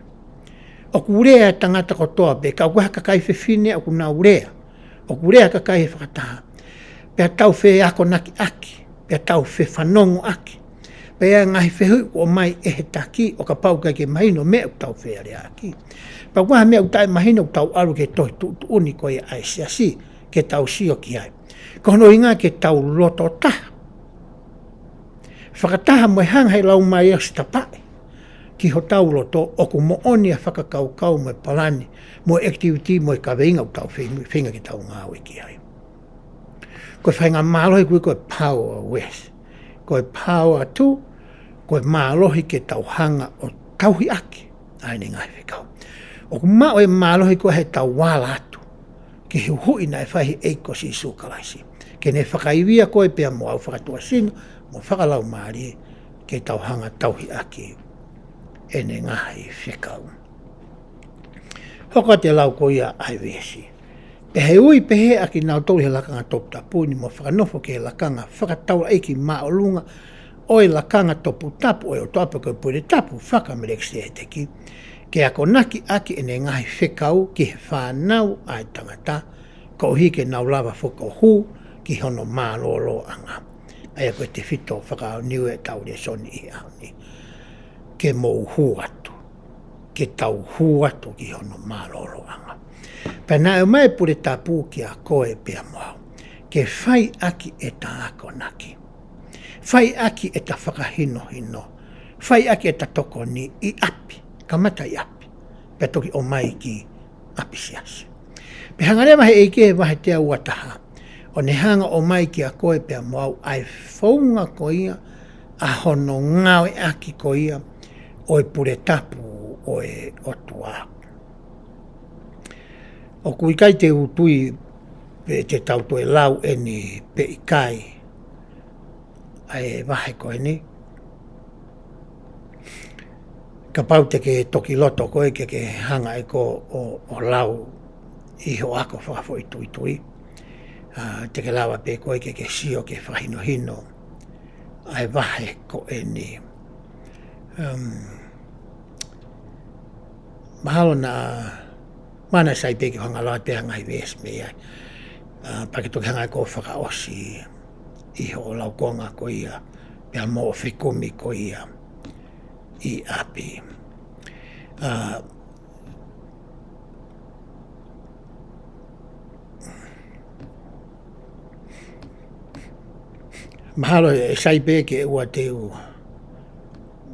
ʻOku lea e tangata kotoa pē, ka ʻoku ʻi ai ha kakai fefine ʻoku nau lea. ʻOku lea e kakai he fakataha. Pea tau feakonakiʻaki, pea tau fefanongoʻaki. Pea ʻi ai ngaahi fehuʻi ʻoku ʻomai ʻe he taki ʻo kapau ʻoku ʻikai ke mahino e meʻa ʻoku tau fealeaʻaki. Pea ʻoku ʻi ai ha meʻa ʻoku taʻemahino ʻoku tau ʻalu ki he tohi tuʻutuʻuni ko ia ʻa e siasi, ke tau sio ki ai. Ko hono ʻuhinga ke tau loto taha. Fakataha mo e hanga ʻe he Laumālie ʻo sitapaʻi ki hotau loto ʻoku moʻoni ʻa e fakakaukau mo e palani, mo e activity, mo e kaveinga ʻoku tau fei-, feinga ke tau ngāue ki ai. Ko e faʻahinga mālohi ko ē ko e power west. Ko e power to, ko e mālohi ke tau hanga ʻo tauhi ʻaki ʻa ʻene ngaahi fekau. ʻOku maʻu e mālohi ko ē heʻetau ala atu ki he huhuʻi naʻe fai ʻe he ʻEiki ko Sīsū Kalaisi, ke ne fakaivia koe pea mo au fakatuʻasino mo fakalaumālie, ke tau hanga ʻo tauhi ʻaki ʻene ngaahi fekau. Hoko atu e lau ko ia ʻa e veesi. Pea he ui pehē ʻa kinautolu ʻi he lakanga toputapu ni mo fakanofo ki he lakanga fakataulaʻeiki māʻolunga ʻo e lakanga toputapu ʻo e ʻOtua, pe ko e pule tapu faka-Melekisēteki, ke akonaki ʻaki ʻene ngaahi fekau ki he fānau ʻa e tangata, koeʻuhi ke nau lava foki ʻo hū ki hono mālōlōʻanga. ʻA ia ko e tefito fakaʻaho Niue ʻetau lēsoni ʻi he ʻaho ni. Ke mou hū atu. Ke tau hū atu ki hono mālōlōʻanga. Pea naʻe ʻomai e pule tapu kia koe pea mo au, ke fai ʻaki ʻeta akonaki, fai ʻaki ʻeta fakahinohino, fai ʻaki ʻeta tokoni ʻi ʻapi, kamata ʻi ʻapi, pea toki ʻomai ki ʻapisiasi. Pea hanga leva ʻe he ʻEiki he vahe teau ua taha ʻo ne hanga ʻo ʻomai kia koe pea mo au ʻa e founga ko ia ʻa hono ngāueʻaki ko ia ʻo e pule tapu ʻo e ʻOtua. ʻOku ʻikai te u tui pe te tau toe lau eni pe ʻikai ʻa e vahe ko eni. Kapau te ke toki loto koe ke ke hanga ʻe koe ʻo, ʻo lau ʻi hoʻo ako fakafoʻituitui, ʻa, te ke lava pē koe ke ke sio ke fakahinohino ʻa e vahe ko eni. Um, mahalo naʻa, mana sai pē ke hanga lau pē ha ngaahi veesi mei ai. ʻA, pea ke toki hanga ʻe koe ʻo fakaʻosi ʻi hoʻo laukonga ko ia, pea mo hoʻo fekumi ko ia ʻi ʻapi. ʻA, mahalo ʻe sai pē ke ʻoua te u,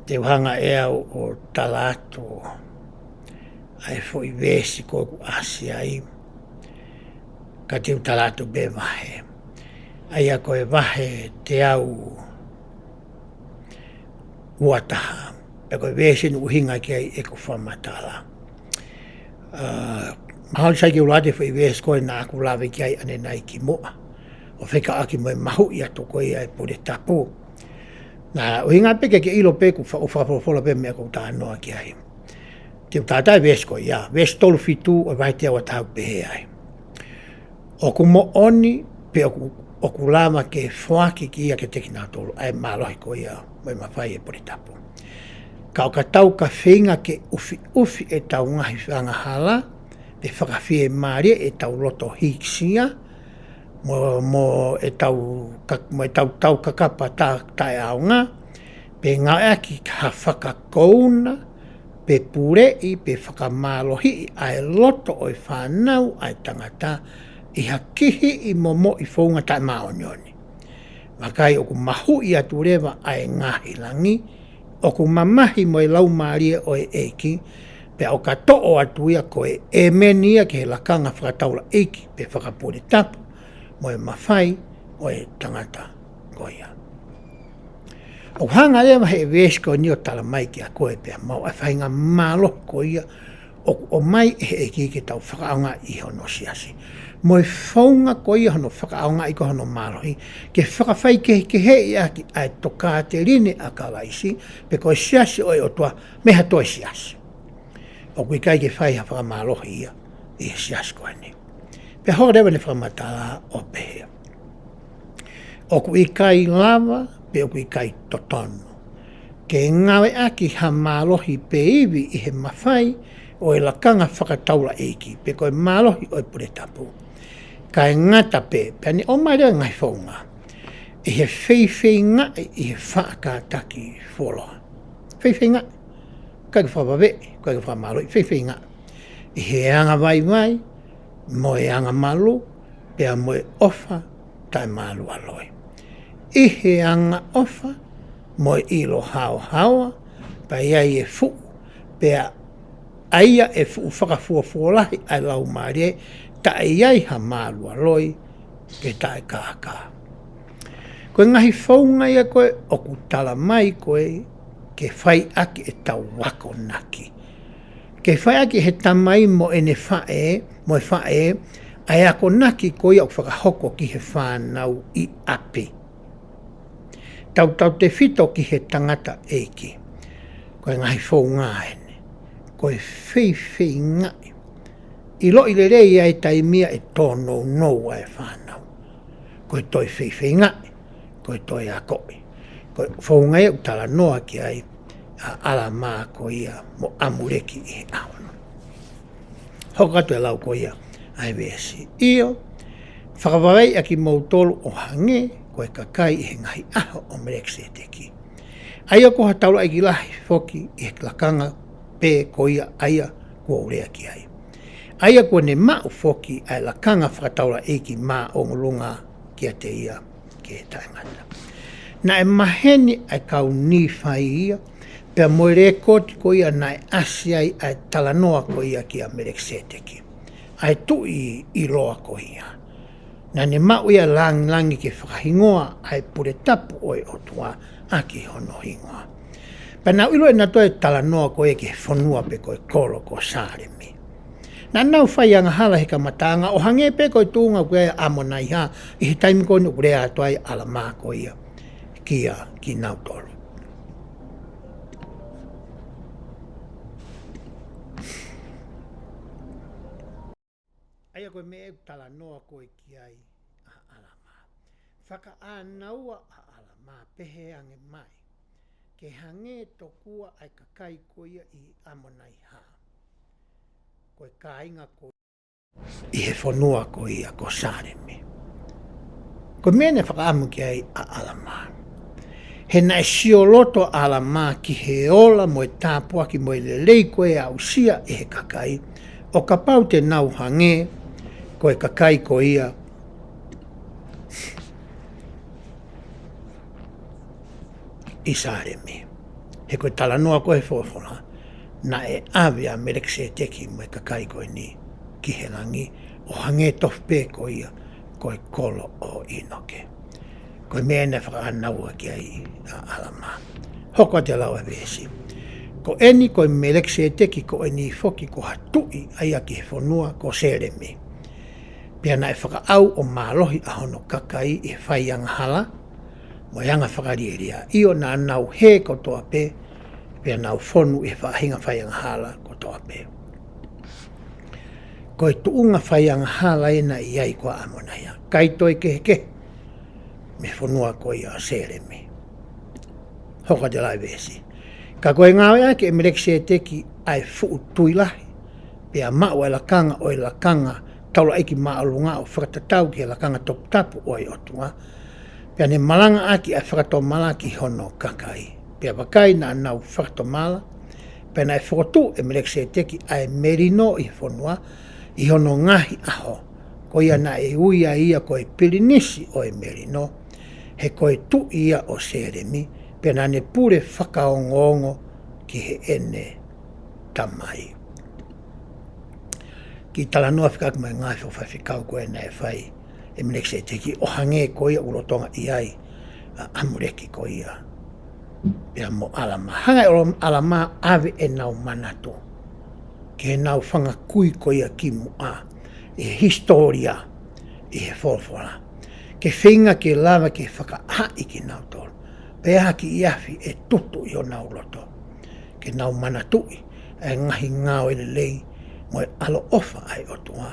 te u hanga ʻe au ʻo tala atu ʻa e foʻi veesi ko ē ʻoku ʻasi ai, ka te u tala atu pē vahe. ʻA ia ko e vahe teau ua taha. Pea ko e veesi eni ʻoku ʻuhinga ki ai ʻeku fakamatala. ʻA, mahalo sai ke u lau atu e foʻi veesi ko ē naʻa ku lave ki ai ʻanenai kimuʻa. ʻo fekauʻaki mo e mahuʻi atu ko ia e pule tapu. Naʻe ʻuhinga pē ke ke ʻilo pē ʻoku fa-, ʻoku fakafolofola pē meʻa ʻoku ou talanoa ki ai. Te u tātā e veesi ko ia, veesi tolu fitu ʻo e vahe teau ʻa taha ʻoku pehē ai. ʻOku moʻoni pē ʻoku, ʻoku lava ke foaki ki ia kiate kinautolu ʻa e mālohi ko ia mo e mafai e pule tapu. Ka ʻo ka tau ka feinga ke ʻufiʻufi ʻetau ngaahi angahala, pe fakafiemālie ʻetau loto hīkisia, mo, mo ʻetau ka-, mo ʻetau tau kakapa ta-, taʻeʻaonga, pe ngāueʻaki ha fakakouna, pe puleʻi, pe fakamālohiʻi ʻa e loto ʻo e fānau ʻa e tangata ʻi ha kihiʻi momoʻi founga taʻemāʻoniʻoni. Vakai ʻoku mahuʻi atu leva ʻa e ngaahi langi, ʻoku mamahi mo e laumālie ʻo e ʻEiki, pea ʻo ka toʻo atu ia ko e ʻēmeni ia ki he lakanga fakataulaʻeiki pe fakapule tapu mo e mafai ʻo e tangata ko ia. ʻOku hanga leva he veesi ko eni ʻo tala mai kiate koe pea mo au ʻa e faʻahinga mālohi ko ia ʻoku ʻomai ʻe he ʻEiki ke tau fakaʻaongaʻi ʻi hono siasi. Mo e founga ko ia hono fakaʻaongaʻi ko hono mālohi, ke fakafaikehekeheʻi ʻaki ʻa e tokāteline ʻa Kalaisi, pe ko e siasi ʻo e ʻOtua, mei ha toe siasi. ʻOku ʻikai ke fai ha fakamālohi ia ʻi he siasi ko eni. Pea hoko leva ʻene fakamatala ʻo pehē. ʻOku ʻikai lava, pe ʻoku ʻikai totonu ke ngāueʻaki ha mālohi pe ivi ʻi he mafai ʻo e lakanga fakataulaʻeiki, pe ko e mālohi ʻo e pule tapu. Kae ngata pē, pea ne ʻomai leva e ngaahi founga, ʻi he feifeingaʻi ʻi he faʻa kātaki fuoloa. Feifeingaʻi, ʻikai ke fakavaveʻi, ʻikai ke fakamālohiʻi, feifeingaʻi. ʻI he anga vaivai, mo e anga malu, pea mo e ʻofa taʻemālualoi. ʻI he anga ʻofa, mo e ʻilo haohaoa, pea ʻi ai e fuʻu, pea ʻa ia e fuʻu fakafuofuolahi ʻa e laumālie, taʻe ʻi ai ha mālualoi, pe taʻekākā. Ko e ngaahi founga ia ko ē ʻoku tala mai ko ē ke fai ʻaki ʻetau akonaki. Ke fai ʻaki he tamai mo ʻene faʻē, mo e faʻē, ʻa e akonaki ko ia ʻoku fakahoko ki he fānau ʻi ʻapi. Tautautefito ki he tangataʻeiki. Ko e ngaahi founga eni. Ko e feifeingaʻi. ʻIloʻi lelei ʻa e taimi ia ʻe tōnounou ai e fānau. Ko e toe feifeingaʻi. Ko e toe akoʻi. Ko e founga ia ʻoku talanoa ki ai ʻa ʻAlamā ko ia mo ʻAmuleki ʻi he ʻaho ni. Hoko atu e lau ko ia ʻa e veesi. ʻIo, fakavavaiʻi ʻa kimoutolu ʻo hangē ko e kakai ʻi he ngaahi ʻaho ʻo Melekiseteki. ʻA ia ko ha taulaʻeiki lahi foki ʻi he lakanga pē ko ia ʻa ia kuo u lea ki ai. ʻA ia kuo ne maʻu foki ʻa e lakanga fakataulaʻeiki māʻolunga kiate ia ke taʻengata. Naʻe maheni ʻa e kau Nīfai ia, pea mo e lēkooti ko ia naʻe ʻasi ai ʻa e talanoa ko ia kia Melekiseteki. ʻA e tuʻi ʻiloa ko ia. Naʻa ne maʻu ia langilangi ke fakahingoa ʻa e pule tapu ʻo e ʻOtua ʻaki hono hingoa. Pea naʻa nau ʻilo ʻe nautolu e talanoa ko ia ki he fonua pe ko e kolo ko Sālemi. Naʻa nau fai angahala he kamataʻanga ʻo hangē pē ko e tuʻunga ko ia ʻa ʻAmonaihā ʻi he taimi ko eni ʻoku lea atu ai ʻa ʻAlamā ko ia kia kinautolu. ʻA ia ko e meʻa ʻoku talanoa ko ē ki ai ʻa ʻAlamā. Fakaʻānaua ʻa ʻAlamā pehē ange mai. Ke hangē tokua ʻa e kakai ko ia ʻi ʻAmonaihā. Ko e kāinga ko ē ʻi he fonua ko ia ko Sālemi. Ko e meʻa naʻe fakaʻamu ki ai ʻa ʻAlamā. He naʻe sioloto ʻa ʻAlamā ki he ola mo e tāpuaki mo e lelei ko ē ʻe aʻusia ʻe he kakai, ʻo kapau te nau hangē ko e kakai ko ia ʻi Sālemi. He ko e talanoa ko ē he folofola, naʻe ʻave ʻa Melekiseteki mo e kakai ko eni ki he langi, ʻo hangē tofu pē ko ia ko e kolo ʻo ʻInoke. Ko e meʻa naʻe fakaʻānaua ki ai ʻa ʻAlamā. Hoko atu e lau ʻa e veesi. Ko eni ko e Melekiseteki ko eni foki ko ha tuʻi ʻa ia ki he fonua ko Sēlemi. Pea naʻe fakaʻau ʻo mālohi ʻa hono kakai ʻi he fai angahala, mo e anga fakalielia. ʻIo, naʻa nau hē kotoa pē, pea nau fonu ʻi he faʻahinga fai angahala kotoa pē. Ko e tuʻunga fai angahala ena ʻi ai ko ā ʻAmonaia. ʻIkai toe kehekehe mei he fonua ko ia ʻo Sēlemi. Hoko atu e lau e veesi. Ka ko e ngāueʻaki ʻe Melekiseteki ʻa e fuʻu tui lahi, pea maʻu ʻa e lakanga ʻo e lakanga taulaʻeiki māʻolunga ʻo fakatatau ki he lakanga toputapu ʻo e ʻOtua, pea ne malangaʻaki ʻa e fakatomala ki hono kakai. Pea vakai, naʻa nau fakatomala, pea naʻe fokotuʻu ʻe Melekiseteki ʻa e melino ʻi he fonua ʻi hono ngaahi ʻaho, ko ia naʻe ui ai ia ko e pilinisi ʻo e melino, he ko e tuʻi ia ʻo Sēlemi, pea naʻa ne pule fakaongoongo ki heʻene tamai. Kiʻi talanoa fekauʻaki mo e ngaahi fakafaifekau ko ē naʻe fai ʻe Melekiseteki, ʻo hangē ko ia ʻoku lolotonga ʻi ai ʻa ʻAmuleki ko ia pea mo ʻAlamā. Hanga ʻe ʻAlamā ʻo ʻave ʻenau manatu ki heʻenau fanga kui ko ia kimuʻa ʻi he hisitōlia, ʻi he folofola, ke feinga ke lava ke fakaʻaʻi kinautolu, pea ʻi ha kiʻi afi ʻe tutu ʻi honau loto, ke nau manatuʻi ʻa e ngaahi ngāue lelei mo e ʻaloʻofa ʻa e ʻOtua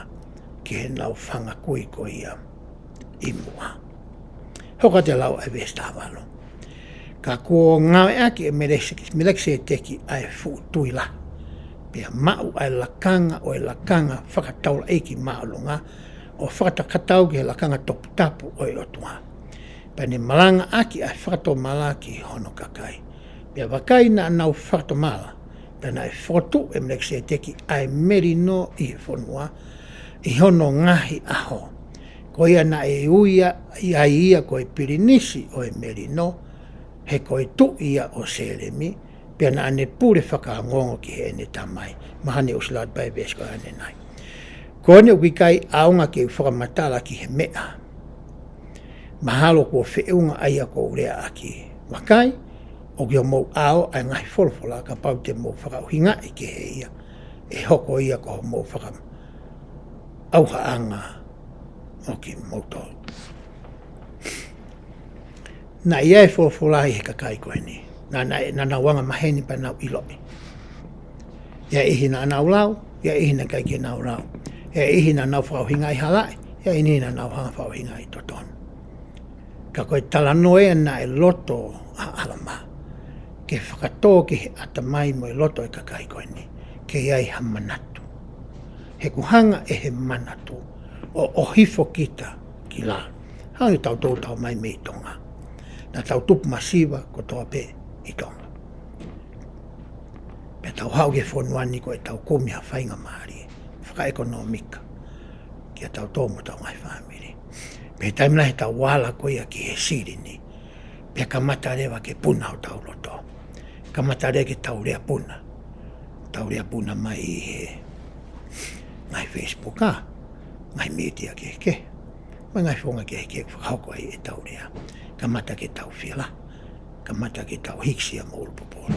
ki heʻenau fanga kui ko ia ʻi muʻa. Hoko atu e lau ʻa e veesi taha valu. Ka kuo ngāueʻaki ʻe Meleki-, Melekiseteki ʻa e fuʻu tui lahi, pea maʻu ʻa e lakanga ʻo e lakanga fakataulaʻeiki māʻolunga ʻo fakatatau ki he lakanga toputapu ʻo e ʻOtua, pea ne malangaʻaki ʻa e fakatomala ki hono kakai. Pea vakai, naʻa nau fakatomala, pea naʻe fokotuʻu ʻe Melekiseteki ʻa e melino ʻi he fonua ʻi hono ngaahi ʻaho, ko ia naʻe ui ai ia ko e pilinisi ʻo e melino, he ko e tuʻi ia ʻo Sēlemi, pea naʻa ne pule fakaongoongo ki heʻene tamai. Mahalo ʻosi lau atu pē veesi ko eni nai. Ko eni ʻoku ʻikai ʻaonga ke u fakamatala ki he meʻa mahalo kuo feʻunga ʻa ia kuo u leaʻaki. Vakai, ʻoku ʻi homou ʻao ʻa e ngaahi folofola, kapau te mou fakaʻuhingaʻi ki he ia, ʻe hoko ia ko homou fakaʻauhaʻanga ʻo kimoutolu. Naʻe ʻi ai e folofola ʻi he kakai ko eni. Naʻa, naʻa, naʻa nau anga maheni pea nau ʻiloʻi. ʻI ai e niʻihi naʻa nau lau, ʻi ai e niʻihi naʻe ʻikai ke nau lau. ʻI ai e niʻihi naʻa nau fakaʻuhingaʻi halaʻi, ʻi ai e niʻihi naʻa nau hanga fakaʻuhingaʻi totonu. Ka ko e talanoa ia naʻe loto ʻa ʻAlamā ke fakatō ki he ʻatamai mo e loto ʻo e kakai ko eni, ke ʻi ai ha manatu. He ʻoku hanga ʻe he manatu ʻo ʻohifo kita ki lalo. Hangē ko kitautolu tau ō mai mei Tonga. Naʻa tau tupu masiva kotoa pē ʻi Tonga. Pea tau haʻu ki he fonua ni ko ʻetau kumi ha faingamālie fakaʻekonōmika kiate kitautolu mo hotau ngaahi fāmili. Pea taimi lahi ʻetau ala ko ia ki he silini, pea kamata leva ke puna hotau loto. Kamata leva ke tau lea puna. Tau lea puna mai ʻi he ngaahi Facebook, ʻa, ngaahi mītia kehekehe, mo e ngaahi founga kehekehe ʻoku fakahoko ai ʻetau lea. Kamata ke tau fila, kamata ke tau hikisia mo ʻulu popolo.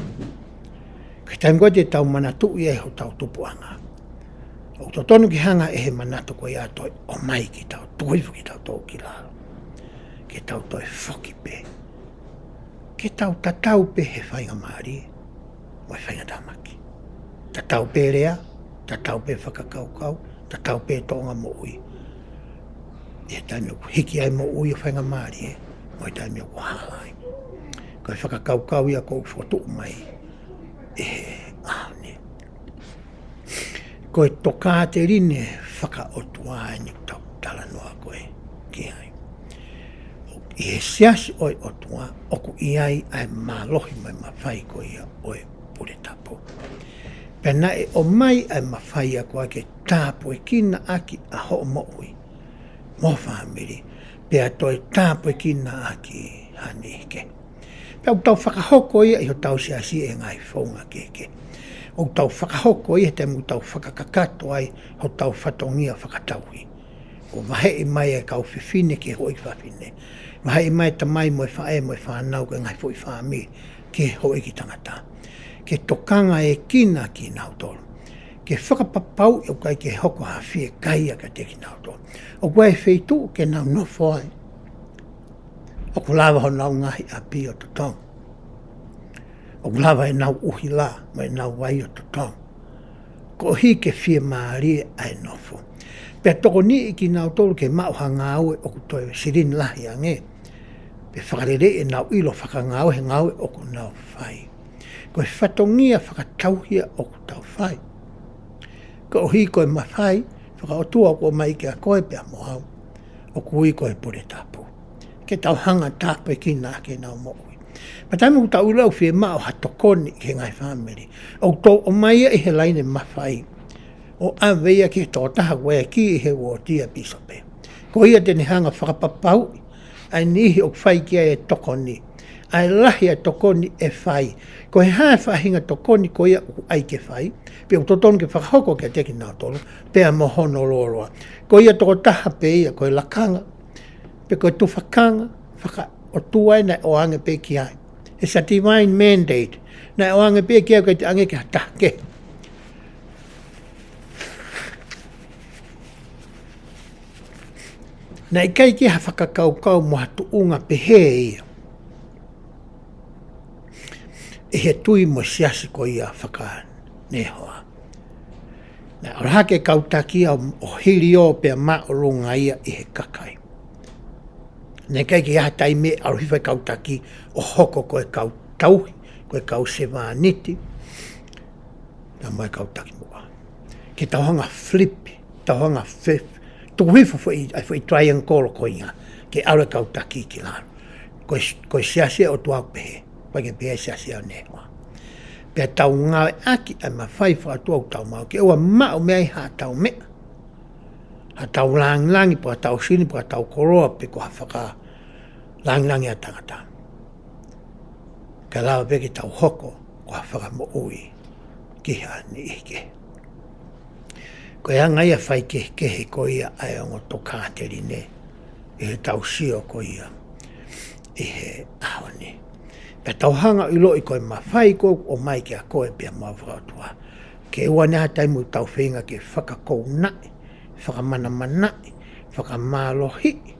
Ka ko e taimi ko ē te tau manatuʻi ai hotau tupuʻanga, ʻoku totonu ke hanga ʻe he manatu ko ia ʻo toe ʻomai kitautolu, tuku hifo kitautolu ki lalo, ke tau toe foki pē ke tau tatau pē he faingamālie mo e faingatāmaki. Tatau pē lea, tatau pē fakakaukau, tatau pē tōʻonga moʻui. ʻI he taimi ʻoku hiki ai moʻui ʻo faingamālie, mo e taimi ʻoku hala ai. Ko e fakakaukau ia ʻoku fokotuʻu mai ʻi he ʻaho ni. Ko e tokāteline fakaʻotua eni ʻoku tau talanoa ko ē ki ai. ʻI he siasi ʻo e ʻOtua, ʻoku ʻi ai ʻa e mālohi mo e mafai ko ia ʻo e pule tapu. Pea naʻe ʻomai ʻa e mafai ia ko ia ke tāpuekina ʻaki ʻa hoʻo moʻui mo ho fāmili, pea toe tāpuekina ʻaki ha niʻihi kehe. Pea ʻoku tau fakahoko ia ʻi hotau siasi ʻi he ngaahi founga kehekehe. ʻOku tau fakahoko ia he taimi ʻoku tau fakakakato ai hotau fatongia fakatauhi. ʻO vaheʻi mai e kau fefine ki he houʻeiki fafine. Vaheʻi mai e tamai mo e faʻē mo e fānau ki he ngaahi foʻi fāmili ki he houʻeiki tangata, ke tokangaekina kinautolu. ke fakapapauʻi ʻoku ʻikai ke hoko ha fiekaia kiate kinautolu. ʻOku ʻi ai e feituʻu ke nau nofo ai, ʻoku lava honau ngaahi ʻapi ʻo totongi. ʻOku lava ʻenau ʻuhila mo ʻenau vai ʻo totongi, koeʻuhi ke fiemālie ʻa e nofo. Pea tokoniʻi kinautolu ke maʻu ha ngāue ʻoku toe silini lahi ange, pea fakaleleiʻi ʻenau ʻilo fakangāue he ngāue ʻoku nau fai. Ko e fatongia fakatauhi ia ʻoku tau fai. Koeʻuhi ko e mafai fakaʻotua ʻoku ʻomai kia koe pea mo au, ʻoku ui ko e pule tapu, ke tau hanga ʻo tāpuekina ʻaki ʻenau moʻui. Pea taimi ʻoku tau ʻilo ʻoku fiemaʻu ha tokoni ki he ngaahi fāmili, ʻoku tau ʻomai ia ʻi he laine mafai ʻo ʻave ia ki he tokotaha ʻoku ʻi he uooti ʻa e pīsope. Ko ia te ne hanga ʻo fakapapauʻi ʻa e niʻihi ʻoku fai ki ai e tokoni, ʻa e lahi ʻa e tokoni ʻe fai, ko e hā e faʻahinga tokoni ko ia ʻoku ʻai ke fai, pea ʻoku totonu ke fakahoko kiate kinautolu, pea mo hono lōloa. Ko ia tokotaha pē ia, ko e lakanga, pe ko e tufakanga fakaʻotua ia naʻe ʻoange pē ki ai. It's a divine mandate. Naʻe ʻoange pē ki ai, ʻikai te ʻoange ki ha taha kehe. Naʻe ʻikai ke ha fakakaukau mo ha tuʻunga pehē ia ʻi he tui mo e siasi ko ia faka-Nēhoa. Naʻe ʻalu hake e kau taki ia ʻo hiliō pea māʻolunga ia ʻi he kakai. Naʻe ʻikai ke ʻi ai ha taimi ʻe ʻalu hifo e kau taki ʻo hoko ko e kau tauhi, ko e kau sevāniti, pea mo e kau taki muʻa. Ke tau hanga ʻo flip, tau hanga ʻo fe-, tuku hifo foʻi, ʻa e foʻi triangle ko ia, ke ʻalu e kau taki ki lalo. Ko e, ko e siasi ʻa e ʻOtua ʻoku pehē, ʻikai ke pehē siasi ʻa Nēhoa. Pea tau ngāueʻaki ʻa e mafai fakaʻotua ʻoku tau maʻu, ke ʻoua ʻe maʻu mei ai haʻatau meʻa, haʻatau langilangi, pe ko haʻatau silini, pe ko haʻatau koloa, pe ko ha fakalāngilangi ʻa tangata, kae lava pē ke tau hoko ko ha fakamoʻui ki ha niʻihi kehe. Ko e anga ia e faikehekehe ko ia ʻa e ongo tokāteline ʻi heʻetau sio ko ia ʻi he ʻaho ni. Pea tau hanga ʻo ʻiloʻi ko e mafai ko ē ʻoku ʻomai kia koe pea mo au fakaʻotua, ke ʻoua naʻa ha taimi ʻoku tau feinga ke fakakounaʻi, fakamanamanaʻi, fakamālohiʻi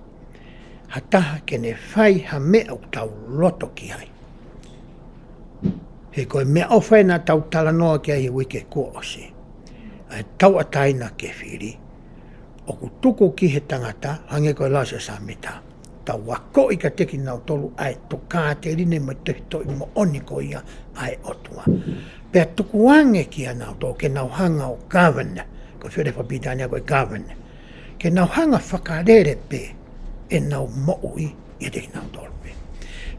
ha taha ke ne fai ha meʻa ʻoku tau loto ki ai. He ko e meʻaʻofa ē naʻa tau talanoa ki ai he uike kuo ʻosi, ʻa e tauʻatāina ke fili, ʻoku tuku ki he tangata, hangē ko e lau ʻa Siosefa Sāmita, tau akoʻi kiate kinautolu ʻa e tokāteline mo e tefitoʻi moʻoni ko ia ʻa e ʻOtua. Pea tukuange kia nautolu ke nau hanga ʻo govern, ko e foʻi lea fakapilitānia ko e govern, ke nau hanga ʻo fakalele pē ʻenau moʻui ʻiate kinautolu pē.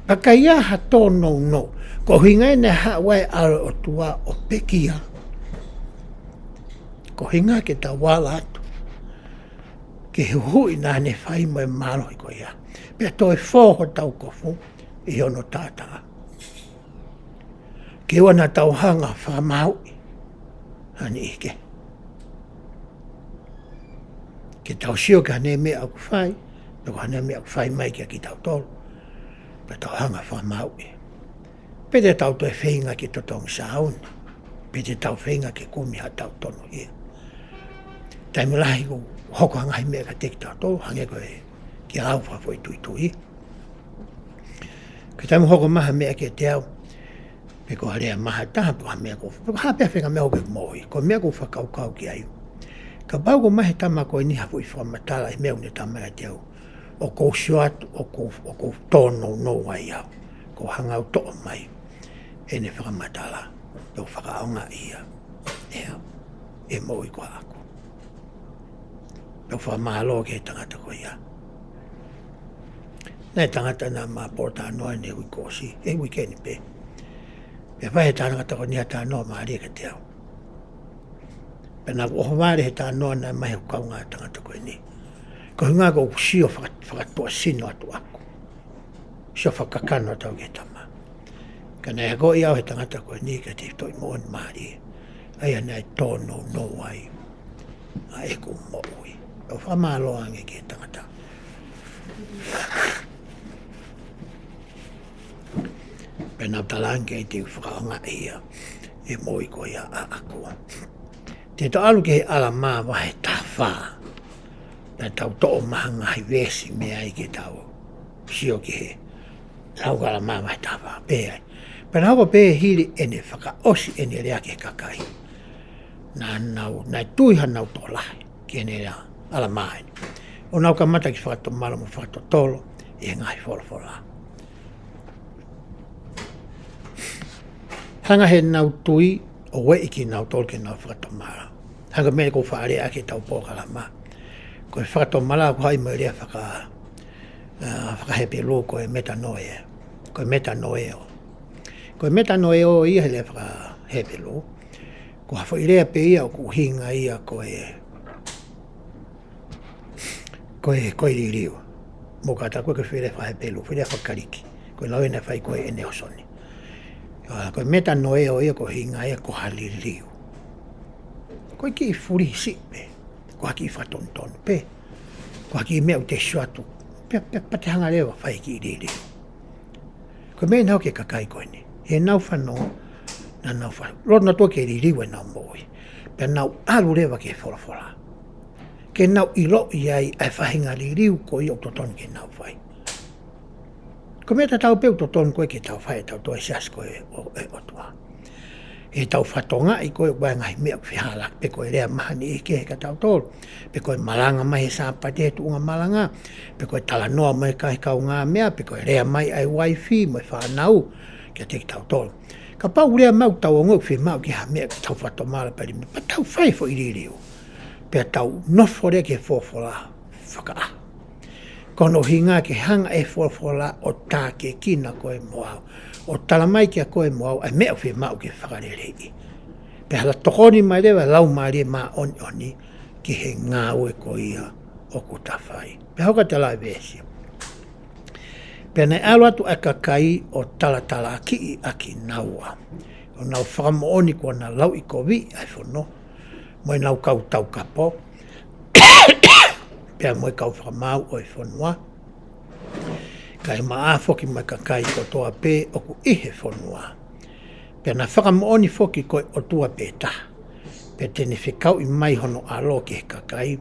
Pea ka ʻi ai ha tōnounou, ko e ʻuhinga ia naʻe haʻu ai e ʻAlo ʻo e ʻOtua ʻo pekia, ko e ʻuhinga ke tau ala atu ki he huhuʻi naʻa ne fai mo e mālohi ko ia, pea toe fō hotau kofu ʻi hono taʻataʻa, ke ʻoua naʻa tau hanga ʻo fakamāuʻi ha niʻihi kehe. Ke tau sio ki ha meʻa ʻoku fai, pe ko ha meʻa ʻoku fai mai kia kitautolu, pea tau hanga ʻo fakamāuʻi. Pe te tau toe feinga ke totongi sāuni, pe te tau feinga ke kumi haʻatau tonuhia. Taimi lahi ʻoku hoko ha ngaahi meʻa kiate kitautolu, hangē ko e kia au fakafoʻituitui. Ko e taimi ʻoku hoko mai ha meʻa kiate au, pe ko ha lea mai ha taha, pe ko ha meʻa ko, pe ko ha pē ha faʻahinga meʻa ʻoku ke moʻui, ko e meʻa ʻoku ou fakakaukau ki ai. Kapau ʻoku ʻomai he tama ko eni ha foʻi fakamatala ʻi he meʻa ʻoku ne tala mai kiate au, ʻoku ou sio atu, ʻoku ou, ʻoku ou tōnounou ai au, ʻoku ou hanga ʻo toʻo mai ʻene fakamatala, ʻo fakaʻaongaʻi ia ʻe au ʻi he moʻui ko ia ʻaʻaku. Pea u fakamālō ki he tangata ko ia. Naʻe tangata naʻa ma pōtalanoa ʻi he uike kuo ʻosi, he uike ni pē. Pea fai ʻe he tangata ko eni ha talanoa mālie kiate au. Pea naʻa ku ʻohovale he talanoa naʻe ʻomai ʻe he kaungā tangata ko eni. Ko e ʻuhinga ʻoku ou sio faka-, fakatuʻasino atu ʻaʻaku. Sio fakakakano atu au ki he tama. Ka naʻe akoʻi au ʻe he tangata ko eni ki ha tefitoʻi moʻoni mālie, ʻa ia naʻe tōnounou ai ʻa ʻeku moʻui. ʻOku ou fakamālō ange ki he tangata. Pea naʻa ku talaange ke u fakaʻaongaʻi ia ʻi he moʻui ko ia ʻaʻaku. Te tau ʻalu ki he ʻAlamā vahe taha fā. Pea tau toʻo mai ha ngaahi veesi mei ai ke tau sio ki he lau ʻAlamā vahe taha fā. Pehē ai. Pea naʻe hoko pē hili ʻene fakaʻosi ʻene lea ki he kakai, naʻa nau, naʻe tui hanau tokolahi ki heʻene lea ʻa ʻAlamā eni, ʻo nau kamata ke fakatomala mo fakatotolo ʻi he ngaahi folofola. Hanga heʻenau tui ʻo ueʻi kinautolu ke nau fakatomala. Hangē ko e meʻa ko ē ʻoku faʻa lea ʻaki ʻetau polokalama. Ko e fakatomala ʻoku haʻu mei he lea faka-, ʻa, faka-Hepelū ko e metanoia. Ko e metanoeo. Ko e metanoeo ia he lea faka-Hepelū, ko ha foʻi lea pē ia ʻoku ʻuhinga ia ko e, ko e, ko e liliu. Mou kātaki ko e foʻi lea faka-Hepelū, foʻi lea faka-Kalisi. Ko e lau ena fai ko e ʻene osoni. ʻA, ko e metanoeo ia ʻoku ʻuhinga ia ko ha liliu. Ko e kiʻi fulihi siʻi pē. Ko ha kiʻi fakatonutonu pē. Ko ha kiʻi meʻa ʻoku te sio atu. Pea, pea, pea te hanga leva ʻo fai kiʻi liliu. Ko e meʻa naʻe hoko ki he kakai ko eni. Heʻenau fanongo, naʻa nau fa-, loto nautolu ke liliu ʻenau moʻui. Pea nau ʻalu leva ki he folofola. Ke nau ʻiloʻi ai ʻa e faʻahinga liliu ko ia ʻoku totonu ke nau fai. Ko e meʻa tatau pē ʻoku totonu ko ē ke tau fai ʻi heʻetau tui ʻi he siasi ko ē ʻo, ʻo e ʻOtua. ʻI heʻetau fakatokangaʻi ko ē ʻoku ʻi ai e ngaahi meʻa ʻoku fehālaaki, pe ko e lea mai ha niʻihi kehe kia tautolu, pe ko e malanga mai he Sāpate he tuʻunga malanga, pe ko e talanoa mai ki he kaungāmeʻa, pe ko e lea mai ʻa e uaifi mo e fānau kiate kitautolu. Kapau ʻoku lea mai ʻoku tau ongoʻi ʻoku fiemaʻu ke ʻi ai ha meʻa ke tau fakatomala pea lime, pea tau fai foʻi liliu. Pea tau nofo leva ki he folofola fakaʻaho. Ko hono ʻuhinga ke hanga ʻe he folofola ʻo tākiekina koe mo au, ʻo tala mai kia koe mo au ʻa e meʻa ʻoku fiemaʻu ke fakaleleiʻi. Pea ʻe ʻalu ʻo tokoni mai leva e Laumālie Māʻoniʻoni ki he ngāue ko ia ʻoku ta fai. Pea hoko atu e lau veesi. Pea naʻe ʻalu atu ʻa e kakai ʻo talatalaakiʻi ʻa kinaua, ʻo nau fakamoʻoni kuo na lauʻikoviʻi ʻa e fono, mo ʻenau kau taukapo, pea mo e kau fakamaau ʻo e fonua, kae ʻumaʻā foki mo e kakai kotoa pē ʻoku ʻi he fonua. Pea na fakamoʻoni foki ko e ʻOtua pē taha, pea te ne fekauʻi mai hono ʻAlo ki he kakai,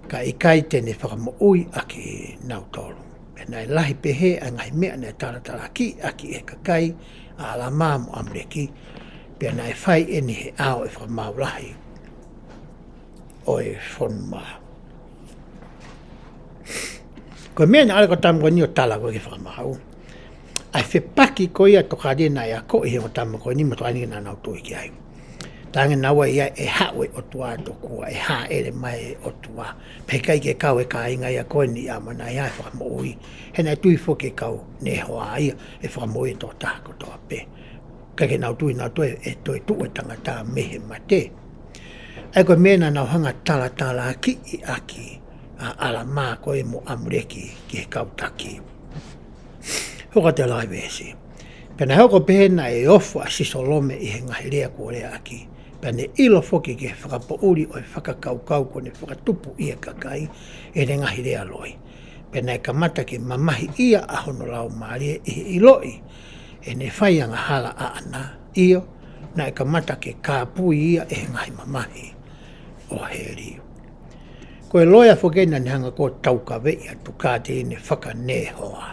kae ʻikai te ne fakamoʻui ʻa kinautolu. Pea naʻe lahi pehē ʻa e ngaahi meʻa naʻe talatalaakiʻi ʻaki ʻe he kakai ʻa ʻAlamā mo ʻAmuleki, pea naʻe fai eni he ʻao ʻo e fakamaau lahi ʻo e fonua. Ko e meʻa naʻe ʻalu e ongo tama ko eni ʻo tala ko ē ki he fakamaau, ʻa e fepaki ko ia ʻa e tokāteline naʻe akoʻi ʻe he ongo tama ko eni mo e tokāteline naʻa nau tui ki ai. Talaange ʻe naua ia ʻe haʻu e ʻOtua ʻo tokua, ʻe hāʻele mai e ʻOtua. Pea ʻikai ke kau e kāinga ia ko eni ʻa ʻAmona ia he fakamoʻui. He naʻe tui foki e kau Nehoa ia ʻe fakamoʻui e tokotaha kotoa pē. ʻIkai ke nau tui nautolu ʻe toe tuʻu e tangata mei he mate. ʻA ia ko e meʻa naʻa nau hanga ʻo talatalaakiʻi ʻaki ʻa ʻAlamā ko ē mo ʻAmuleki ki he kau taki. Hoko atu e lau veesi. Pea naʻe hoko ʻo pehē naʻe ofo ʻa Sisolome ʻi he ngaahi lea kuo lea ʻaki. Pea ne ʻilo foki ki he fakapoʻuli ʻo e fakakaukau kuo ne fakatupu ʻi he kakai ʻi heʻene ngaahi lea loi. Pea naʻe kamata ke mamahiʻia ʻa hono laumālie ʻi he ʻiloʻi ʻene fai angahala ʻaʻana, ʻio, naʻe kamata ke kāpui ia ʻe he ngaahi mamahi ʻo heli. Ko e loea foki eni naʻa ne hanga ko ē ʻo taukaveʻi ʻa e tokāteline faka-Nehoa.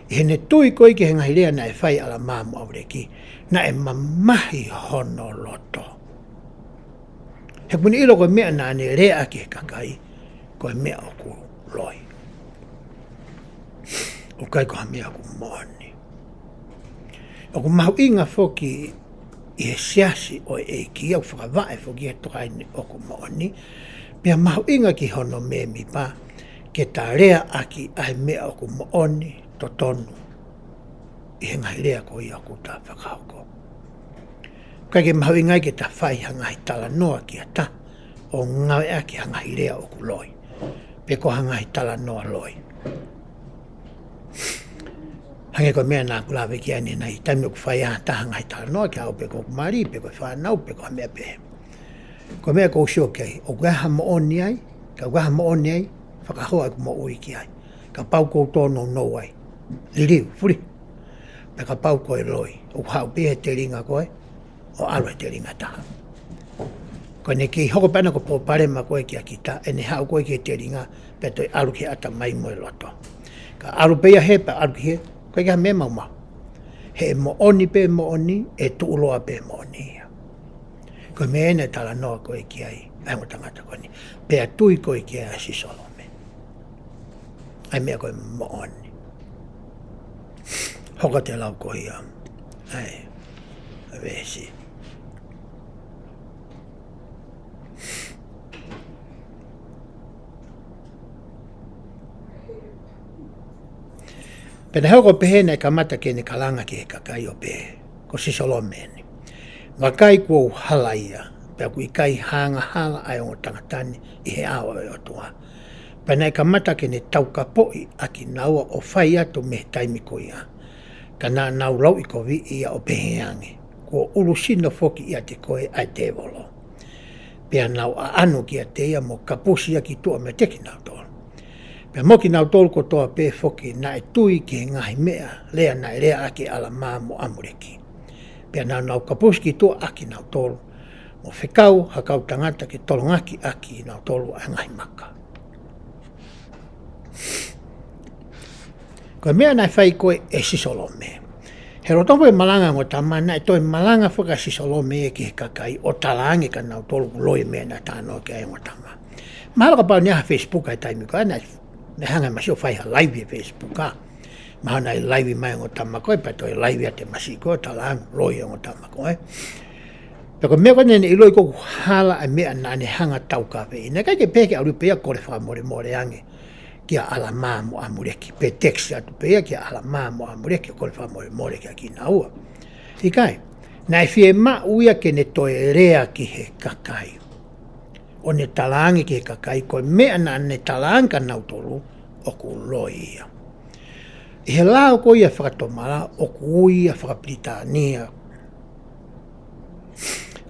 ʻI heʻene tui ko ē ki he ngaahi lea naʻe fai ʻe ʻAlamā mo ʻAmuleki, naʻe mamahi hono loto. He kuo ne ʻilo ko e meʻa naʻa ne lea ʻaki ki he kakai, ko e meʻa ʻoku loi. ʻOku ʻikai ko ha meʻa ʻoku moʻoni. ʻOku mahuʻinga foki ʻi he siasi ʻo e ʻEiki, ʻoku fakavaʻe foki ʻa e tokāteline ʻoku moʻoni, pea mahuʻinga ki hono mēmipa ke ta lea ʻaki ʻa e meʻa ʻoku moʻoni, totonu, ʻi he ngaahi lea ko ia ʻoku ta fakahoko. ʻIkai ke mahuʻinga ai ke ta fai ha ngaahi talanoa kia ta ʻo ngāueʻaki ha ngaahi lea ʻoku loi, pe ko ha ngaahi talanoa loi. Hangē ko e meʻa naʻa ku lave ki ai ʻanenai, taimi ʻoku fai ai ha taha ha ngaahi talanoa kia au pe ko hoku mali, pe ko e fānau, pe ko ha meʻa pehē. Ko e meʻa ʻoku ou sio ki ai, ʻoku ʻi ai ha moʻoni ai? Ka ʻoku ʻi ai ha moʻoni ai, fakahoa ʻeku moʻui ki ai. Kapau ʻoku ou tōnounou ai, liliu, fulihi. Pea kapau ko e loi, ʻoku haʻu pē he telinga ko ē, ʻo ʻalu he telinga ʻe taha. Ko ʻene kei hoko pē ʻana ko e palopalema ko ē kia kita, ʻene haʻu ko ē ki he telinga, pea toe ʻalu ki he ʻatamai mo e loto. Ka ʻalu pē ia hē pea ʻalu ki hē, ko e ka mea maumau. He ʻe moʻoni pē moʻoni, ʻe tuʻuloa pē moʻoni ia. Ko e meʻa ena ʻe talanoa ko ē ki ai ʻa e ongo tangata ko eni. Pea tui ko ē ki ai ʻa Sisolome. ʻA e meʻa ko e moʻoni. Hoko atu e lau ko ia. ʻA e, ʻa e veesi. Pea naʻe hoko ʻo pehē naʻe kamata ke ne kalanga ki he kakai ʻo pehē, Ko Sisolome eni. Vakai kuo u hala ia, pea ʻoku ʻikai ha angahala ʻa e ongo tangata ni ʻi he ʻao ʻo e ʻOtua. Pea naʻe kamata ke ne taukapoʻi ʻa kinaua ʻo fai atu mei he taimi ko ia. Ka naʻa nau lauʻikoviʻi ia ʻo pehē ange, Kuo ʻulusino foki ʻiate koe ʻa e tēvolo. Pea nau ʻaʻanu kiate ia mo kapusi ia ki tuʻa meiate kinautolu. Pea mo kinautolu kotoa pē foki naʻe tui ki he ngaahi meʻa lea naʻe leaʻaki ʻe ʻAlamā mo ʻAmuleki. Pea nau nau kapusi ki tuʻa ʻa kinautolu, mo fekau ha kau tangata ke tolongaki ʻa kinautolu ʻa e ngaahi maka. Ko e meʻa naʻe fai ko ē ʻe Sisolome. He lolotonga e malanga ʻa e ongo tama naʻe toe malanga foki ʻa Sisolome ia ki he kakai ʻo talaange kia nautolu ʻoku loi e meʻa naʻe talanoa ki ai ʻa e ongo tama. Mahalo kapau naʻe ʻi ai ha Facebook ʻi he taimi ko ia naʻe, naʻe hanga ʻe Masi ʻo fai ha live ʻi he Facebook ʻa. Mahalo naʻe live mai ʻa e ongo tama ko ē pea toe live atu ʻa Masi ko ē ʻo talaange loi ʻa e ongo tama ko ē. Pea ko e meʻa ko ē naʻa ne ʻiloʻi ko ē ʻoku hala ʻa e meʻa naʻa ne hanga ʻo taukaveʻi. Naʻe ʻikai ke pehē ke ʻalu pē ia ʻo kole fakamolemole ange kia ʻAlamā mo ʻAmuleki. Pe text atu pē ia kia ʻAlamā mo ʻAmuleki ʻo kole fakamolemole kia kinaua. ʻIkai, naʻe fiemaʻu ia ke ne toe lea ki he kakai. ʻO ne talaange ki he kakai ko e meʻa naʻa ne talaange kia nautolu ʻoku loi ia. ʻI he lao ko ia fakatomala ʻoku ui ia fakapilitānia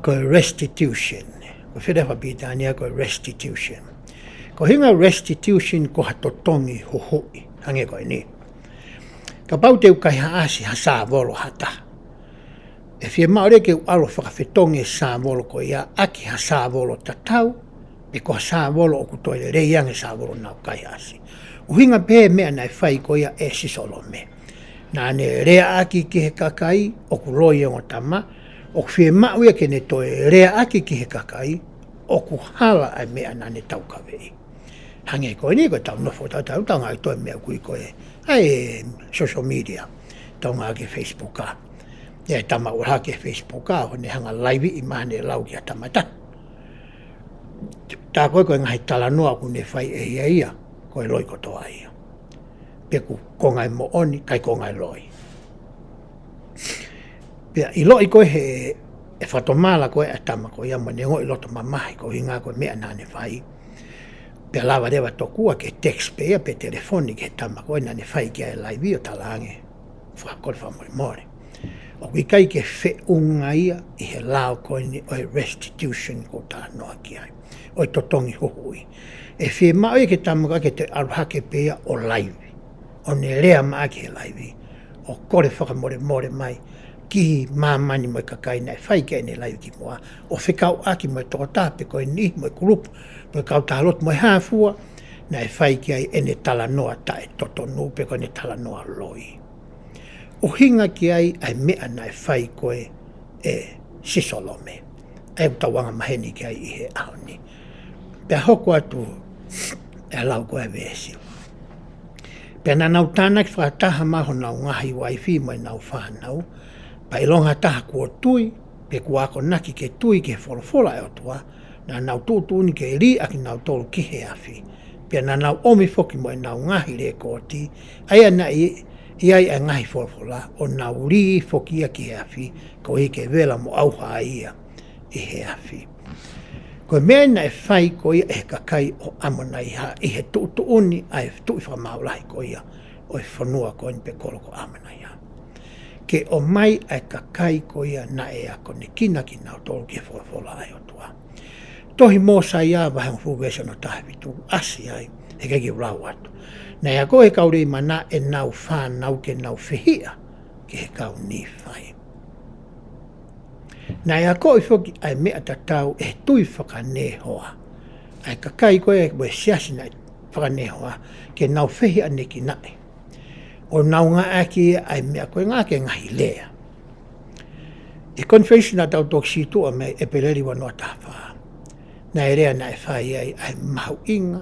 ko e restitution. Ko e fale fakapilitānia ko e restitution. Ko e ʻuhinga restitution ko ha totongi huhuʻi. Hangē ko eni. Kapau te u kaihaʻasi ha sāvolo ha taha. ʻE fiemaʻu leva ke u ʻalu ʻo fakafetongi e sāvolo ko ia ʻaki ha sāvolo tatau, pe ko ha sāvolo ʻoku toe lelei ange sāvolo naʻa ku kaihaʻasi. ʻUhinga pē meʻa naʻe fai ko ia ʻe Sisolome. Naʻa ne leaʻaki ki he kakai ʻoku loi e ongo tama, ʻoku fiemaʻu ia ke ne toe leaʻaki ki he kakai ʻoku hala ʻa e meʻa naʻa ne taukaveʻi. Hangē ko eni ko e tau nofo tau tau tau ngaahi toe meʻa ʻoku ui ko e ʻa e social media. Tau ngaahi ki he Facebook ʻa. ʻE tama ʻuluaki he Facebook ʻa, ʻo ne hanga live ʻi mahane lau ki ha tama taha. Tā ko ē ko e ngaahi talanoa ʻoku ne fai ʻe ia ia, ko e loi kotoa ia. Pe ʻoku konga e moʻoni, ʻikai konga e loi. Pea ʻiloʻi ko ē he, ʻe fakatomala ko ē ʻa e tama ko ia mo ne ongoʻi loto mamahi ko e ʻuhinga ko e meʻa naʻa ne fai. Pea lava leva tokua ke text pē ia pe telefoni ki he tama ko ē naʻa ne fai ki ai e live ʻo talaange. Fakakole fakamolemole. ʻOku ʻikai ke feʻunga ia ʻi he lao ko eni ʻo e restitution ʻoku ou talanoa ki ai. ʻO e totongi huhuʻi. ʻE fiemaʻu ia ke tama ko ē ke toe ʻalu hake pē ia ʻo live. ʻO ne lea mai ki he live. ʻO kole fakamolemole mai ki māmani mo e kakai naʻe fai ki ai ʻene live kimuʻa. ʻO fekauʻaki mo e tokotaha pe ko e niʻihi mo e kulupu. Pe ko e kautaha lotu mo e hā fua. Naʻe fai ki ai ʻene talanoa taʻetotonu pe ko ʻene talanoa loi. ʻUhinga ki ai ʻa e meʻa naʻe fai ko ē ʻe Sisolome. ʻA ia ʻoku tau anga maheni ki ai ʻi he ʻaho ni. Pea hoko atu ʻa e lau ko ē ʻa e veesi. Pea naʻa nau tānaki fakataha maʻa honau ngaahi uaifi mo ʻenau fānau. Pea ʻilonga ha taha kuo tui, pe kuo akonaki ke tui ki he folofola ʻa e ʻOtua, naʻa nau tuʻutuʻuni ke lī ʻa kinautolu ki he afi. Pea naʻa nau ʻomi foki mo ʻenau ngaahi lekooti, ʻa ia naʻe ʻi ai ʻa e ngaahi folofola, ʻo nau lī foki ia ki he afi, koeʻuhi ke vela mo ʻauha ai ia ʻi he afi. Ko e meʻa naʻe fai ko ia ʻe he kakai ʻo ʻAmonaiha ʻi he tuʻutuʻuni ʻa e tuʻi fakamaau lahi ko ia ʻo e fonua ko eni pe kolo ko ʻAmonaiha. Ke ʻomai ʻa e kakai ko ia naʻe akonekina kinautolu ki he folofola ʻa e ʻOtua. Tohi Mōsaia vahe hongofulu veesi ono taha fitu ʻasi ai, he ʻikai ke u lau atu. Naʻe akoʻi ʻe he kau Leimana ʻenau fānau ke nau fehiʻa ki he kau Nīfai. Naʻe akoʻi foki ʻa e meʻa tatau ʻe he tui fakanēhoa ʻa e kakai ko ē mo e siasi naʻe fakanēhoa ke nau fehiʻanekinaʻi ʻo nau ngāueʻaki ʻa e meʻa ko ē ngāueʻaki e ngaahi lea. ʻI he konifelenisi naʻa tau toki sītuʻa mei ai ʻEpeleli ua noa taha fā, naʻe lea naʻe fai ai ʻa e mahuʻinga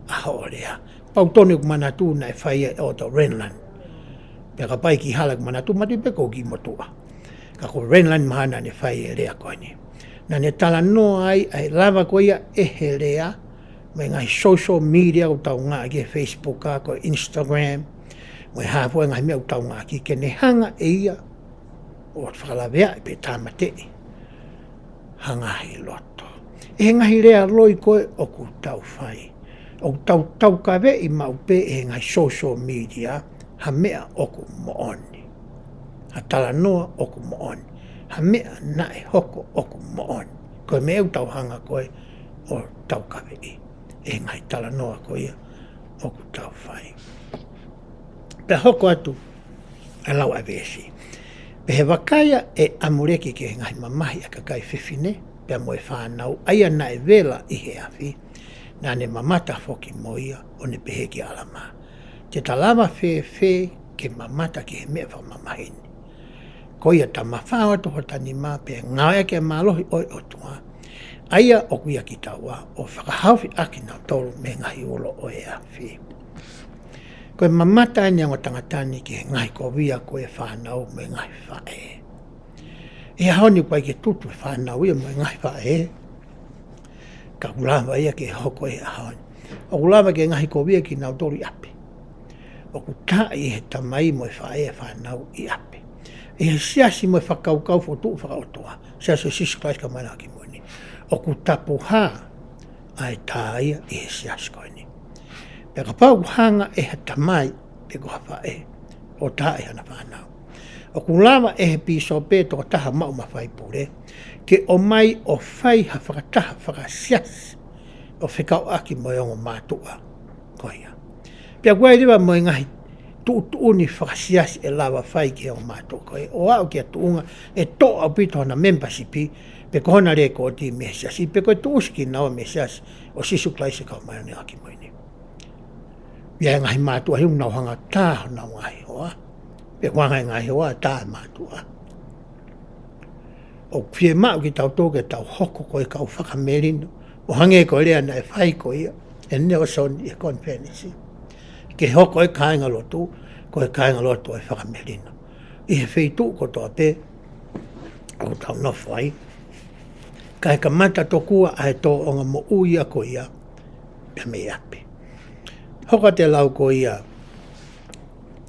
ʻa hoʻo lea. Pau tonu ʻeku manatu naʻe fai ai ʻe ʻOuta Renlund. Pea kapau ʻe ʻikai ke u hala ʻeku manatu, mahalo pē ʻoku ou kiʻi motuʻa. Ka ko Renlund mahalo naʻa ne fai e lea ko eni. Naʻa ne talanoa ai ʻa e lava ko ia ʻe he lea, mo e ngaahi social media ʻoku tau ngāueʻaki, Facebook, ko e Instagram, mo e hā fua e ngaahi meʻa ʻoku tau ngāueʻaki, ke ne hanga ʻe ia ʻo fakalaveaʻi pe tāmateʻi ha ngaahi loto. ʻI he ngaahi lea loi ko ē ʻoku tau fai, ʻoku tau taukaveʻi maʻu pē ʻi he ngaahi social media ha meʻa ʻoku moʻoni, ha talanoa ʻoku moʻoni, ha meʻa naʻe hoko ʻoku moʻoni. Ko e meʻa ʻoku tau hanga ko ē ʻo taukaveʻi ʻi he ngaahi talanoa ko ia ʻoku tau fai. Pea hoko atu ʻa e lau ʻa e veesi. Pea ʻi he vakai ʻa ʻAmuleki ki he ngaahi mamahi ʻa e kakai fefine pea mo e fānau, ʻa ia naʻe vela ʻi he afi, naʻa ne mamata foki mo ia, ʻo ne pehē kia ʻAlamā, Te ta lava fēfē ke mamata ki he meʻa fakamamahi ni? Ko ia ta mafao atu hota nima pea ngāueʻaki ʻa e mālohi ʻo e ʻOtua, ʻa ia ʻoku ʻia kitaua, ʻo fakahaofi ʻa kinautolu mei he ngaahi ulo ʻo e afi. Ko e mamata eni ʻa e ongo tangata ni ki he ngaahi kovia ko ē ʻa e fānau mo e ngaahi faʻē. ʻI he ʻaho ni ʻoku ʻikai ke tutu e fānau ia mo e ngaahi faʻē, ka ʻoku lava ia ke hoko he ʻaho ni. ʻOku lava ke ngaahi kovia kinautolu ʻi ʻapi. ʻOku taaʻi ʻe he tamai mo e faʻē ʻa e fānau ʻi ʻapi. ʻI he siasi mo e fakakaukau fokotuʻu fakaʻotua, Siasi ʻo Sīsū Kalaisi ʻo e Kau Māʻoniʻoni ʻi he Ngaahi ʻAho Kimui Ni, ʻoku tapuhā ʻa e tā ia ʻi he siasi ko eni. Pea kapau ʻoku hanga ʻe ha tamai pe ko ha faʻē ʻo taaʻi haʻana fānau, ʻoku lava ʻe he pīsope, tokotaha maʻu mafai pule, ke ʻomai ʻo fai ha fakataha fakasiasi ʻo fekauʻaki mo e ongo mātuʻa ko ia. Pea ʻoku ʻi ai leva mo e ngaahi tuʻutuʻuni fakasiasi ʻe lava fai ki he ongo mātuʻa ko ē, ʻo aʻu ki ha tuʻunga ʻe toʻo ʻaupito hona membership pe ko hona lēkooti mei he siasi, pe ko e tuʻusi kinaua mei he Siasi ʻo Sīsū Kalaisi ʻo e Kau Māʻoniʻoni ʻi he Ngaahi ʻAho Kimui Ni. ʻI ai e ngaahi mātuʻa ʻoku nau hanga ʻo tā honau ngaahi hoa, pe ʻoku hanga ʻe he ngaahi hoa ʻo tā e mātuʻa. ʻOku fiemaʻu kitautolu ke tau hoko ko e kau fakamelino, ʻo hangē ko e lea naʻe fai ko ia ʻe Nelson ʻi he konifelenisi, ke hoko e kāingalotu ko e kāingalotu ʻo e fakamelino ʻi he feituʻu kotoa pē ʻoku tau nofo ai, kae kamata tokua ʻa e tōʻonga moʻui ko ia pea mei ʻapi. Hoko atu e lau ko ia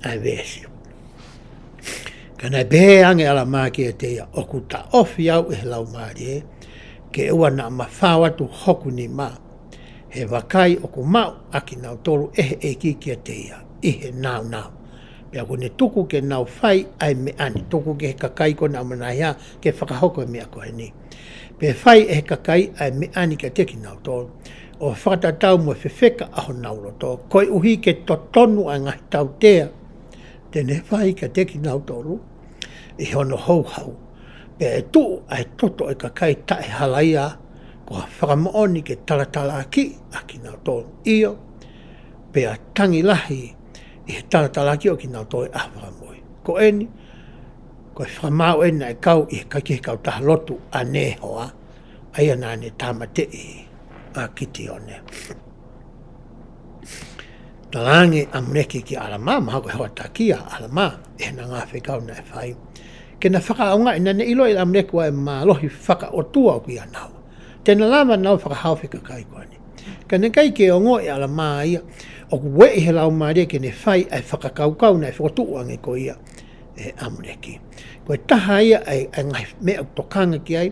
ʻa e veesi. Ka naʻe pehē ange ʻe ʻAlamā kiate ia, ʻOku taʻofi au ʻe he Laumālie, ke ʻoua naʻa mafao atu hoku nima, he vakai, ʻoku maʻu ʻa kinautolu ʻe he ʻEiki kiate ia ʻi he nāunau. Pea ʻoku ne tuku ke nau fai ʻa e meʻa ni, tuku ki he kakai ko ē naʻa nau manako ke fakahoko e meʻa ko eni. Pea fai ʻe he kakai ʻa e meʻa ni kiate kinautolu, ʻo fakatatau mo e fefeka ʻa honau loto, koeʻuhi ke totonu ʻa e ngaahi tautea te ne fai kiate kinautolu ʻi hono houhau. Pea ʻe tuʻu ʻa e toto ʻo e kakai taʻehalaia, ko ha fakamoʻoni ke talatalaaki ʻa kinautolu. ʻIo, pea tangi lahi ʻi he talatalaaki ʻo kinautolu ʻi he ʻaho fakamui. Ko eni, ko e fakamaau eni naʻe kau ʻi he kakai, ki he kautaha lotu ʻa Nēhoa, ʻa ia naʻa ne tāmateʻi ʻa Kitione. Talaange ʻe ʻAmuleki kia ʻAlamā, mahalo ko e hoʻatā kia ʻAlamā, ʻi heʻena ngāue fekau naʻe fai, ke na fakaʻaongaʻi, naʻa ne ʻiloʻi ʻe ʻAmuleki ʻa e mālohi fakaʻotua ʻoku ʻia naua, te na lava naua ʻo fakahaofi e kakai ko eni. Ka naʻe ʻikai ke ongoʻi ʻe ʻAlamā ia ʻoku ueʻi ʻe he Laumālie ke ne fai ʻa e fakakaukau naʻe fokotuʻu ange ko ia ʻe ʻAmuleki. Ko e taha ia ʻa e, ʻa e ngaahi meʻa ʻoku tokanga ki ai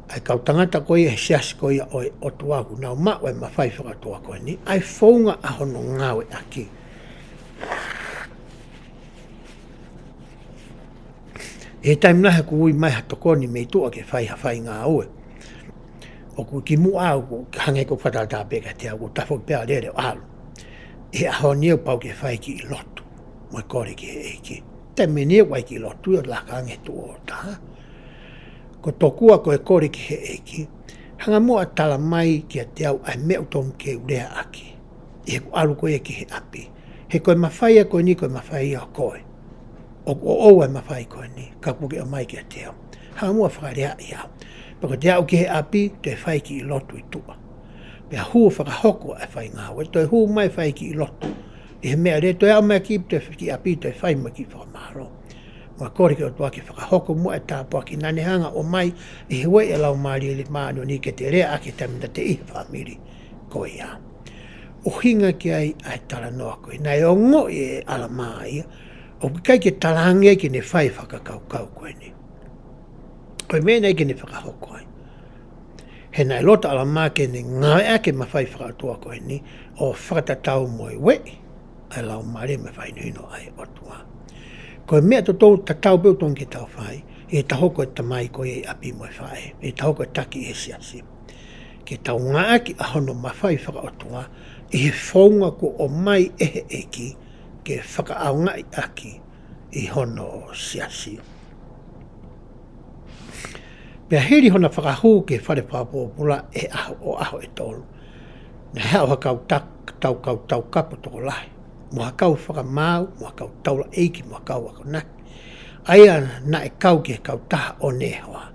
ʻa e kau tangata ko ia he siasi ko ia ʻo e ʻOtua ʻoku nau maʻu e mafai fakaʻotua ko eni, ʻa e founga ʻa hono ngāueʻaki. ʻI he taimi lahi ʻoku ui mai ha tokoni mei tuʻa ke fai ha faingāue, ʻoku kimuʻa ʻoku hangē ko e fakatātā pē kiate au, ʻoku tafoki pē ʻo lele ʻo ʻalu. ʻI he ʻaho ni ʻoku pau ke fai e kiʻi lotu mo e kole ki he ʻEiki. Taimi ni ʻoku ʻikai kiʻi lotu ia, ʻo laka ange he tuʻo taha. Ko tokua ko e kole ki he ʻEiki, hanga muʻa ʻo tala mai kiate au ʻa e meʻa ʻoku totonu ke u leaʻaki ʻi heʻeku ʻalu ko ia ki he ʻapi. He ko e mafai ia ko eni, ko e mafai ia ʻo koe. ʻOku ʻoʻou ʻa e mafai ko eni, ka kuo ke ʻomai kiate au. Hanga muʻa ʻo fakaleaʻi au. Pea ko ʻete aʻu ki he ʻapi, toe fai kiʻi lotu ʻi tuʻa. Pea hū ʻo fakahoko ʻa e faingāue, toe hū mai fai kiʻi lotu. ʻI he meʻa leva, toe aʻu mai ki, toe fai kiʻi ʻapi, toe fai mai kiʻi fakamālō. Mo e kole ki he ʻOtua ke fakahoko muʻa e tāpuaki naʻa ne hanga ʻo ʻomai ʻi he ueʻi ʻa e Laumālie Māʻoniʻoni ke te leaʻaki he taimi naʻa te ʻi he fāmili ko ia. ʻUhinga ki ai ʻa e talanoa ko ē. Naʻe ongoʻi ʻe ʻAlamā ia ʻoku ʻikai ke talaange ai ke ne fai e fakakaukau ko eni. Ko e meʻa naʻe ʻikai ke ne fakahoko ai. He naʻe loto ʻa ʻAlamā ke ne ngāueʻaki e mafai fakaʻotua ko eni ʻo fakatatau mo e ueʻi ʻa e Laumālie mo e fakahinohino ʻa e ʻOtua. Ko e meʻa totonu tatau pē ʻoku totonu ke tau fai, ʻi heʻetau hoko ko e tamai ko ia ʻi ʻapi mo e faʻē, ʻi heʻetau hoko ko e taki ʻi he siasi. Ke tau ngāueʻaki ʻa hono mafai fakaʻotua ʻi he founga kuo ʻomai ʻe he ʻEiki ke fakaʻaongaʻi ʻaki ʻi hono siasi. Pea hili hona fakahū ki he fale fakapōpula ʻi he ʻaho, ʻo ʻaho ʻe tolu, naʻe haʻu ha kau tak-, tau kau taukapo tokolahi, mo ha kau fakamaau, mo ha kau taulaʻeiki, mo ha kau akonaki, ʻa ia naʻe kau ki he kautaha ʻo Nehoa.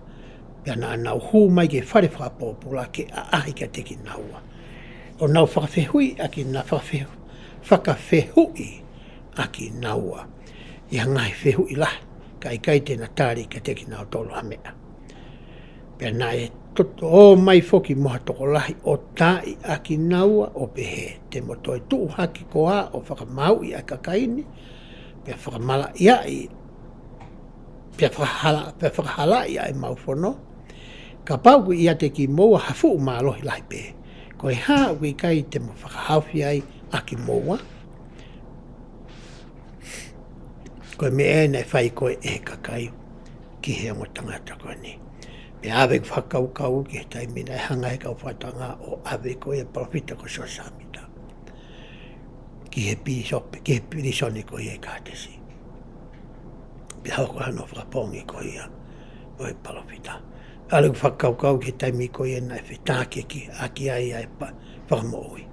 Pea naʻa nau hū mai ki he fale fakapōpula ke ʻaʻahi kiate kinaua, ʻo nau fakafehuʻi ʻaki na-, fakafehu-, fakafehuʻi ʻaki naua ʻi ha ngaahi fehuʻi lahi, ka ʻikai te na tali kiate kinautolu ha meʻa. Pea naʻe toto ō mai foki mo ha tokolahi ʻo taaʻi ʻaki naua ʻo pehē, te mo toe tuʻu hake koā ʻo fakamāuʻi ʻa e kakai ni, pea fakamalaʻiaʻi, pea fakahala-, pea fakahalaʻi ʻa ʻemau fono? Kapau ʻoku ʻiate kimoua ha fuʻu mālohi lahi pē, ko e hā ʻoku ʻikai te mo fakahaofi ai ʻa kimoua? Ko e meʻa ē naʻe fai ko ē ʻe he kakai ki he ongo tangata ko eni. Pea ʻave ʻeku fakakaukau ki he taimi naʻe hanga ʻe he kau fakatanga ʻo ʻave ko ia e palōfita ko Siosefa Sāmita ki he pīsope, ki he pilīsone ko ia ʻi Kātesi. Pea hoko hano fakapoongi ko ia ʻo e palōfita. ʻAlu ʻeku fakakaukau ki he taimi ko ia naʻe fetākiʻaki ʻaki ai ʻa e pa-, fakamoʻui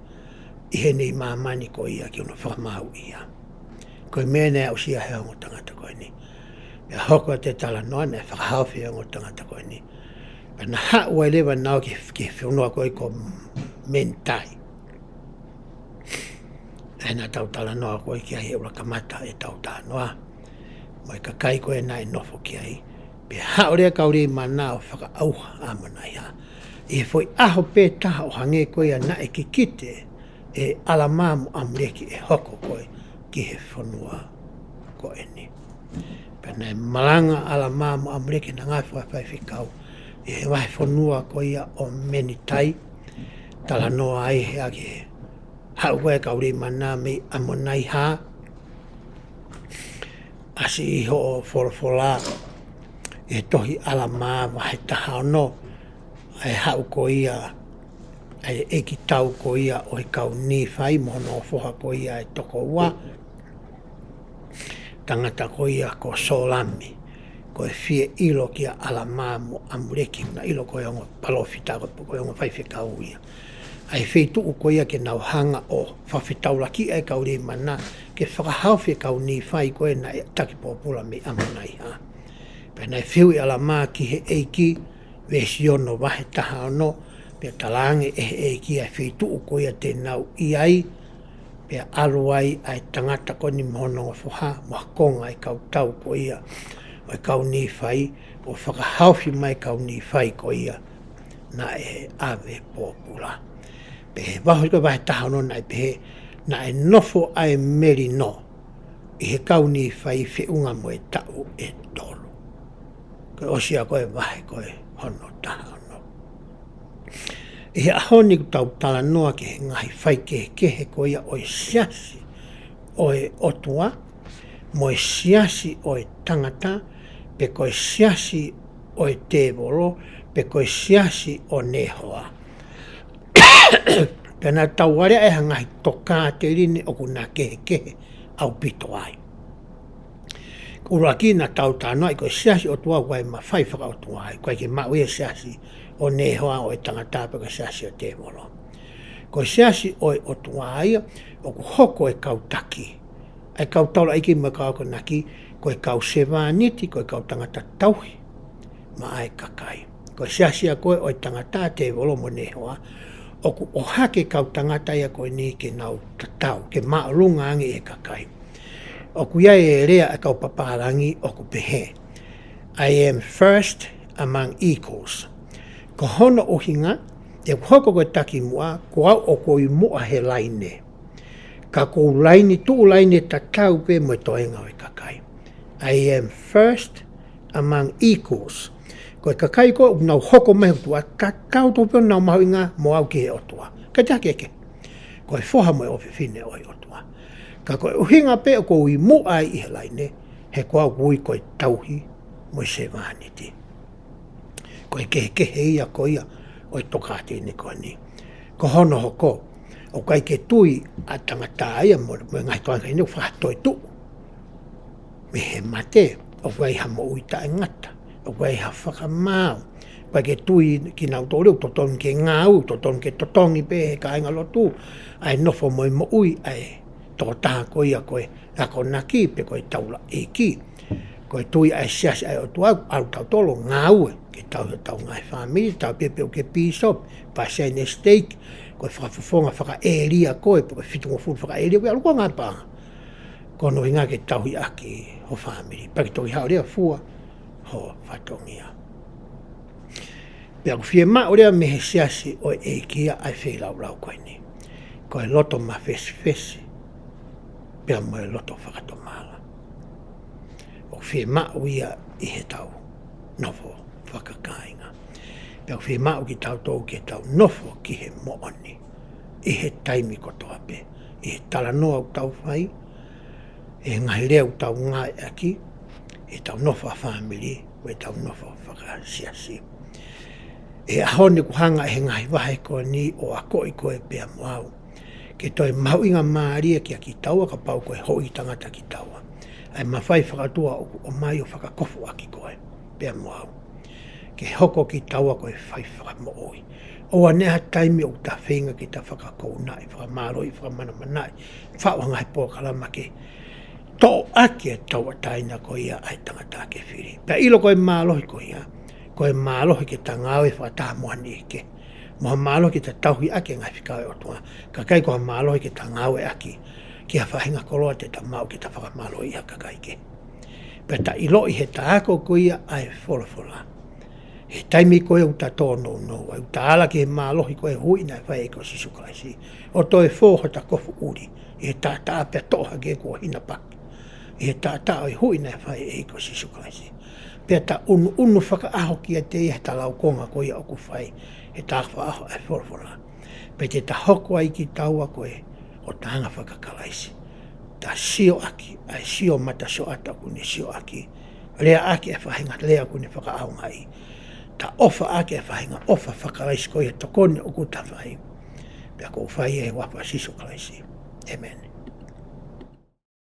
ʻi heʻene ʻi māmani ko ia ki hono fakamāuʻi ia. Ko e meʻa naʻe aʻusia ʻe he ongo tangata ko eni. Pea hoko atu e talanoa naʻe fakahaofi ʻe he ongo tangata ko eni. Pea na haʻu ai leva naua ki he, ki he fonua ko ē ko Menitai. ʻA ia naʻa tau talanoa ko ē ki ai he ʻuluaki kamata ʻetau talanoa. Mo e kakai ko ē naʻe nofo ki ai. Pea haʻu leva e kau Leimana ʻo fakaʻauha ʻa ʻAmonaiha. ʻI he foʻi ʻaho pē taha ʻo hangē ko ia naʻe kikite ʻe ʻAlamā mo ʻAmuleki ʻe hoko ko ē ki he fonua ko eni. Pea naʻe malanga ʻa ʻAlamā mo ʻAmuleki ʻenau ngaahi fakafaifekau ʻi he vahefonua ko ia ʻo Menitai. Talanoa ai he ʻaki he haʻu ko ē e kau Leimana mei ʻAmonaiha. ʻAsi ʻi hoʻo folofola ʻi he tohi ʻAlamā vahe taha ono, ʻa e haʻu ko ia ʻa e ʻeikitau ko ia ʻo e kau Nīfai mo hono foha ko ia ʻe toko ua, tangata ko ia ko Sōlami, ko e fie ʻilo kia ʻAlamā mo ʻAmuleki, naʻe ʻilo ko e ongo palōfita, ko e ongo faifekau ia. ʻA e feituʻu ko ia ke nau hanga ʻo fakafetaulaki ʻa e kau Leimana, ke fakahaofi e kau Nīfai ko ē naʻe taki pōpula mei ʻAmonaiha. Pea naʻe fehuʻi ʻa ʻAlamā ki he ʻEiki, veesi ono vahe taha ono, pea talaange ʻe he ʻEiki ʻa e feituʻu ko ia te nau ʻi ai, pea ʻalu ai ʻa e tangata ko eni mo hono ongo foha, mo ha konga e kau tau ko ia ʻo e kau Nīfai, ʻo fakahaofi mai e kau Nīfai ko ia naʻe ʻave pōpula. Pea he vahe ko ē vahe taha ono naʻe pehē, naʻe nofo ʻa e melino ʻi he kau Nīfai feʻunga mo e taʻu ʻe tolu. Ko e ʻosi ia ko e vahe ko ē hono taha ono. ʻI he ʻaho ni ʻoku tau talanoa ki he ngaahi faikehekehe ko ia ʻo e siasi ʻo e ʻOtua, mo e siasi ʻo e tangata, pe ko e siasi ʻo e tēvolo, pe ko e siasi ʻo Nehoa. Pea naʻa tau aleaʻi ha ngaahi tokāteline ʻoku na kehekehe ʻaupito ai. ʻUluaki naʻa tau talanoaʻi ko e siasi ʻo e ʻOtua ʻoku ʻikai mafai fakaʻotua ai, ʻoku ʻikai ke maʻu ia e siasi ʻo Nehoa ʻo e tangata pe ko e siasi ʻo e tēvolo. Ko e siasi ʻo e ʻOtua ia, ʻoku hoko e kau taki, ʻa e kau taulaʻeiki mo e kau akonaki, ko e kau sevāniti, ko e kau tangata tauhi maʻa e kakai. Ko e siasi ia ko ē ʻo e tangata, tēvolo mo Nehoa, ʻoku ʻohake e kau tangata ia ko eni ke nau tatau, ke māʻolunga ange ʻi he kakai. ʻOku ʻi ai e lea ʻa e kau papālangi ʻoku pehē, "I am first among equals." Ko hono ʻuhinga, ʻi heʻeku hoko ko e taki muʻa, ko au ʻoku ou ʻi muʻa he laine. Ka ʻoku ou laine, tuʻu laine tatau pē mo e toenga ʻo e kakai. "I am first among equals." Ko e kakai ko ē ʻoku nau hoko mai he ʻOtua, tatau tofu pē honau mahuʻinga mo au ki he ʻOtua. ʻIkai te u hake hake. Ko e foha mo e ʻofefine ʻo e ʻOtua. Ka ko e ʻuhinga pē ʻoku ou ʻi muʻa ai ʻi he laine, he ko au ʻoku ui ko e tauhi mo e sevāniti. Ko e kehekehe ia ko ia ʻo e tokāteline ko eni. Ko hono hoko, ʻoku ʻikai ke tui ʻa e tangata ia mo, mo e ngaahi toenga ʻoku fakatoetuʻu mei he mate, ʻoku ʻi ai ha moʻui taʻengata, ʻoku ʻi ai ha fakamaau, ʻoku ʻikai ke tui kinautolu ʻoku totonu ke ngāue, totonu ke totongi pē he kāingalotu ʻa e nofo mo e moʻui ʻa e tokotaha ko ia ko e akonaki pe ko e taulaʻeiki. Ko e tui ʻa e siasi ʻa e ʻOtua, ʻalu tautolu ʻo ngāue, ke tauhi hotau ngaahi fāmili, tau pehē pē ʻoku ke pīsope, palesiteni stake, ko e fakafofonga fakaʻēlia ko ē, pe ko e fitungofulu fakaʻēlia, ko e ʻalu ko ē ngaahi paʻanga. Ko hono ʻuhinga ke tauhi ʻaki ho fāmili, pea ke toki haʻu leva ʻo fua ho fatongia. Pea ʻoku fiemaʻu leva mei he siasi ʻo e ʻEiki ia ʻa e feilaulau ko eni. Ko e loto mafesifesi, pea mo e loto fakatomala. ʻOku fiemaʻu ia ʻi heʻetau nofo fakakāinga. Pea ʻoku fiemaʻu kitautolu ke tau nofo ki he moʻoni ʻi he taimi kotoa pē, ʻi he talanoa ʻoku tau fai, ʻi he ngaahi lea ʻoku tau ngāueʻaki, ʻi heʻetau nofo fakafāmili, mo ʻetau nofo fakasiasi. ʻI he ʻaho ni ʻoku hanga ʻe he ngaahi vahe ko eni ʻo akoʻi koe pea mo au ke toe mahuʻingamālie kia kitaua kapau ko e houʻeiki tangata kitaua. ʻA e mafai fakaʻotua ʻoku ʻomai ʻo fakakofuʻaki koe pea mo au ke hoko kitaua ko e fai fakamoʻui. ʻOua naʻa ʻi ai ha taimi ʻoku ta feinga ke ta fakakounaʻi, fakamālohiʻi, fakamanamanaʻi, faʻu ha ngaahi polokalama ke toʻo ʻaki e tauʻatāina ko ia ʻa e tangata ke fili. Pea ʻilo ko e mālohi ko ia, ko e mālohi ke ta ngāue fakataha mo ha niʻihi kehe, mo ha mālohi ke ta tauhi ʻaki e ngaahi fekau ʻa e ʻOtua, ka ʻikai ko ha mālohi ke ta ngāueʻaki ki ha faʻahinga koloa te ta maʻu ke ta fakamālohiʻi ha kakai kehe. Pea ta ʻiloʻi he ta ako ko ia ʻa e folofola, he taimi ko ē ʻoku ta tōnounou ai, ʻoku ta ala ki he mālohi ko e huhuʻi naʻe fai ʻe he ʻEiki ko Sīsū Kalaisi, ʻo toe fō hota kofu ʻuli ʻi he taʻataʻa pea toʻo hake kuo hina paki ʻi he taʻataʻa ʻo e huhuʻi naʻe fai ʻe he ʻEiki ko Sīsū Kalaisi. Pea ta ʻunuʻunu fakaʻaho kiate ia he ta laukonga ko ia ʻoku fai he ta ako fakaʻaho ʻa e folofola. Pea te ta hoko ai kitaua ko e ʻo ta anga fakakalaisi. Ta sio ʻaki ʻa e sio mata sioʻata ʻoku ne sio ʻaki, lea ʻaki e faʻahinga lea ʻoku ne fakaʻaongaʻi, ta ʻofa ʻaki e faʻahinga ʻofa fakakalaisi ko ia tokoni ʻoku ta fai. Pea ʻoku ou fai ia he huafa ʻo Sīsū Kalaisi. ʻĒmeni.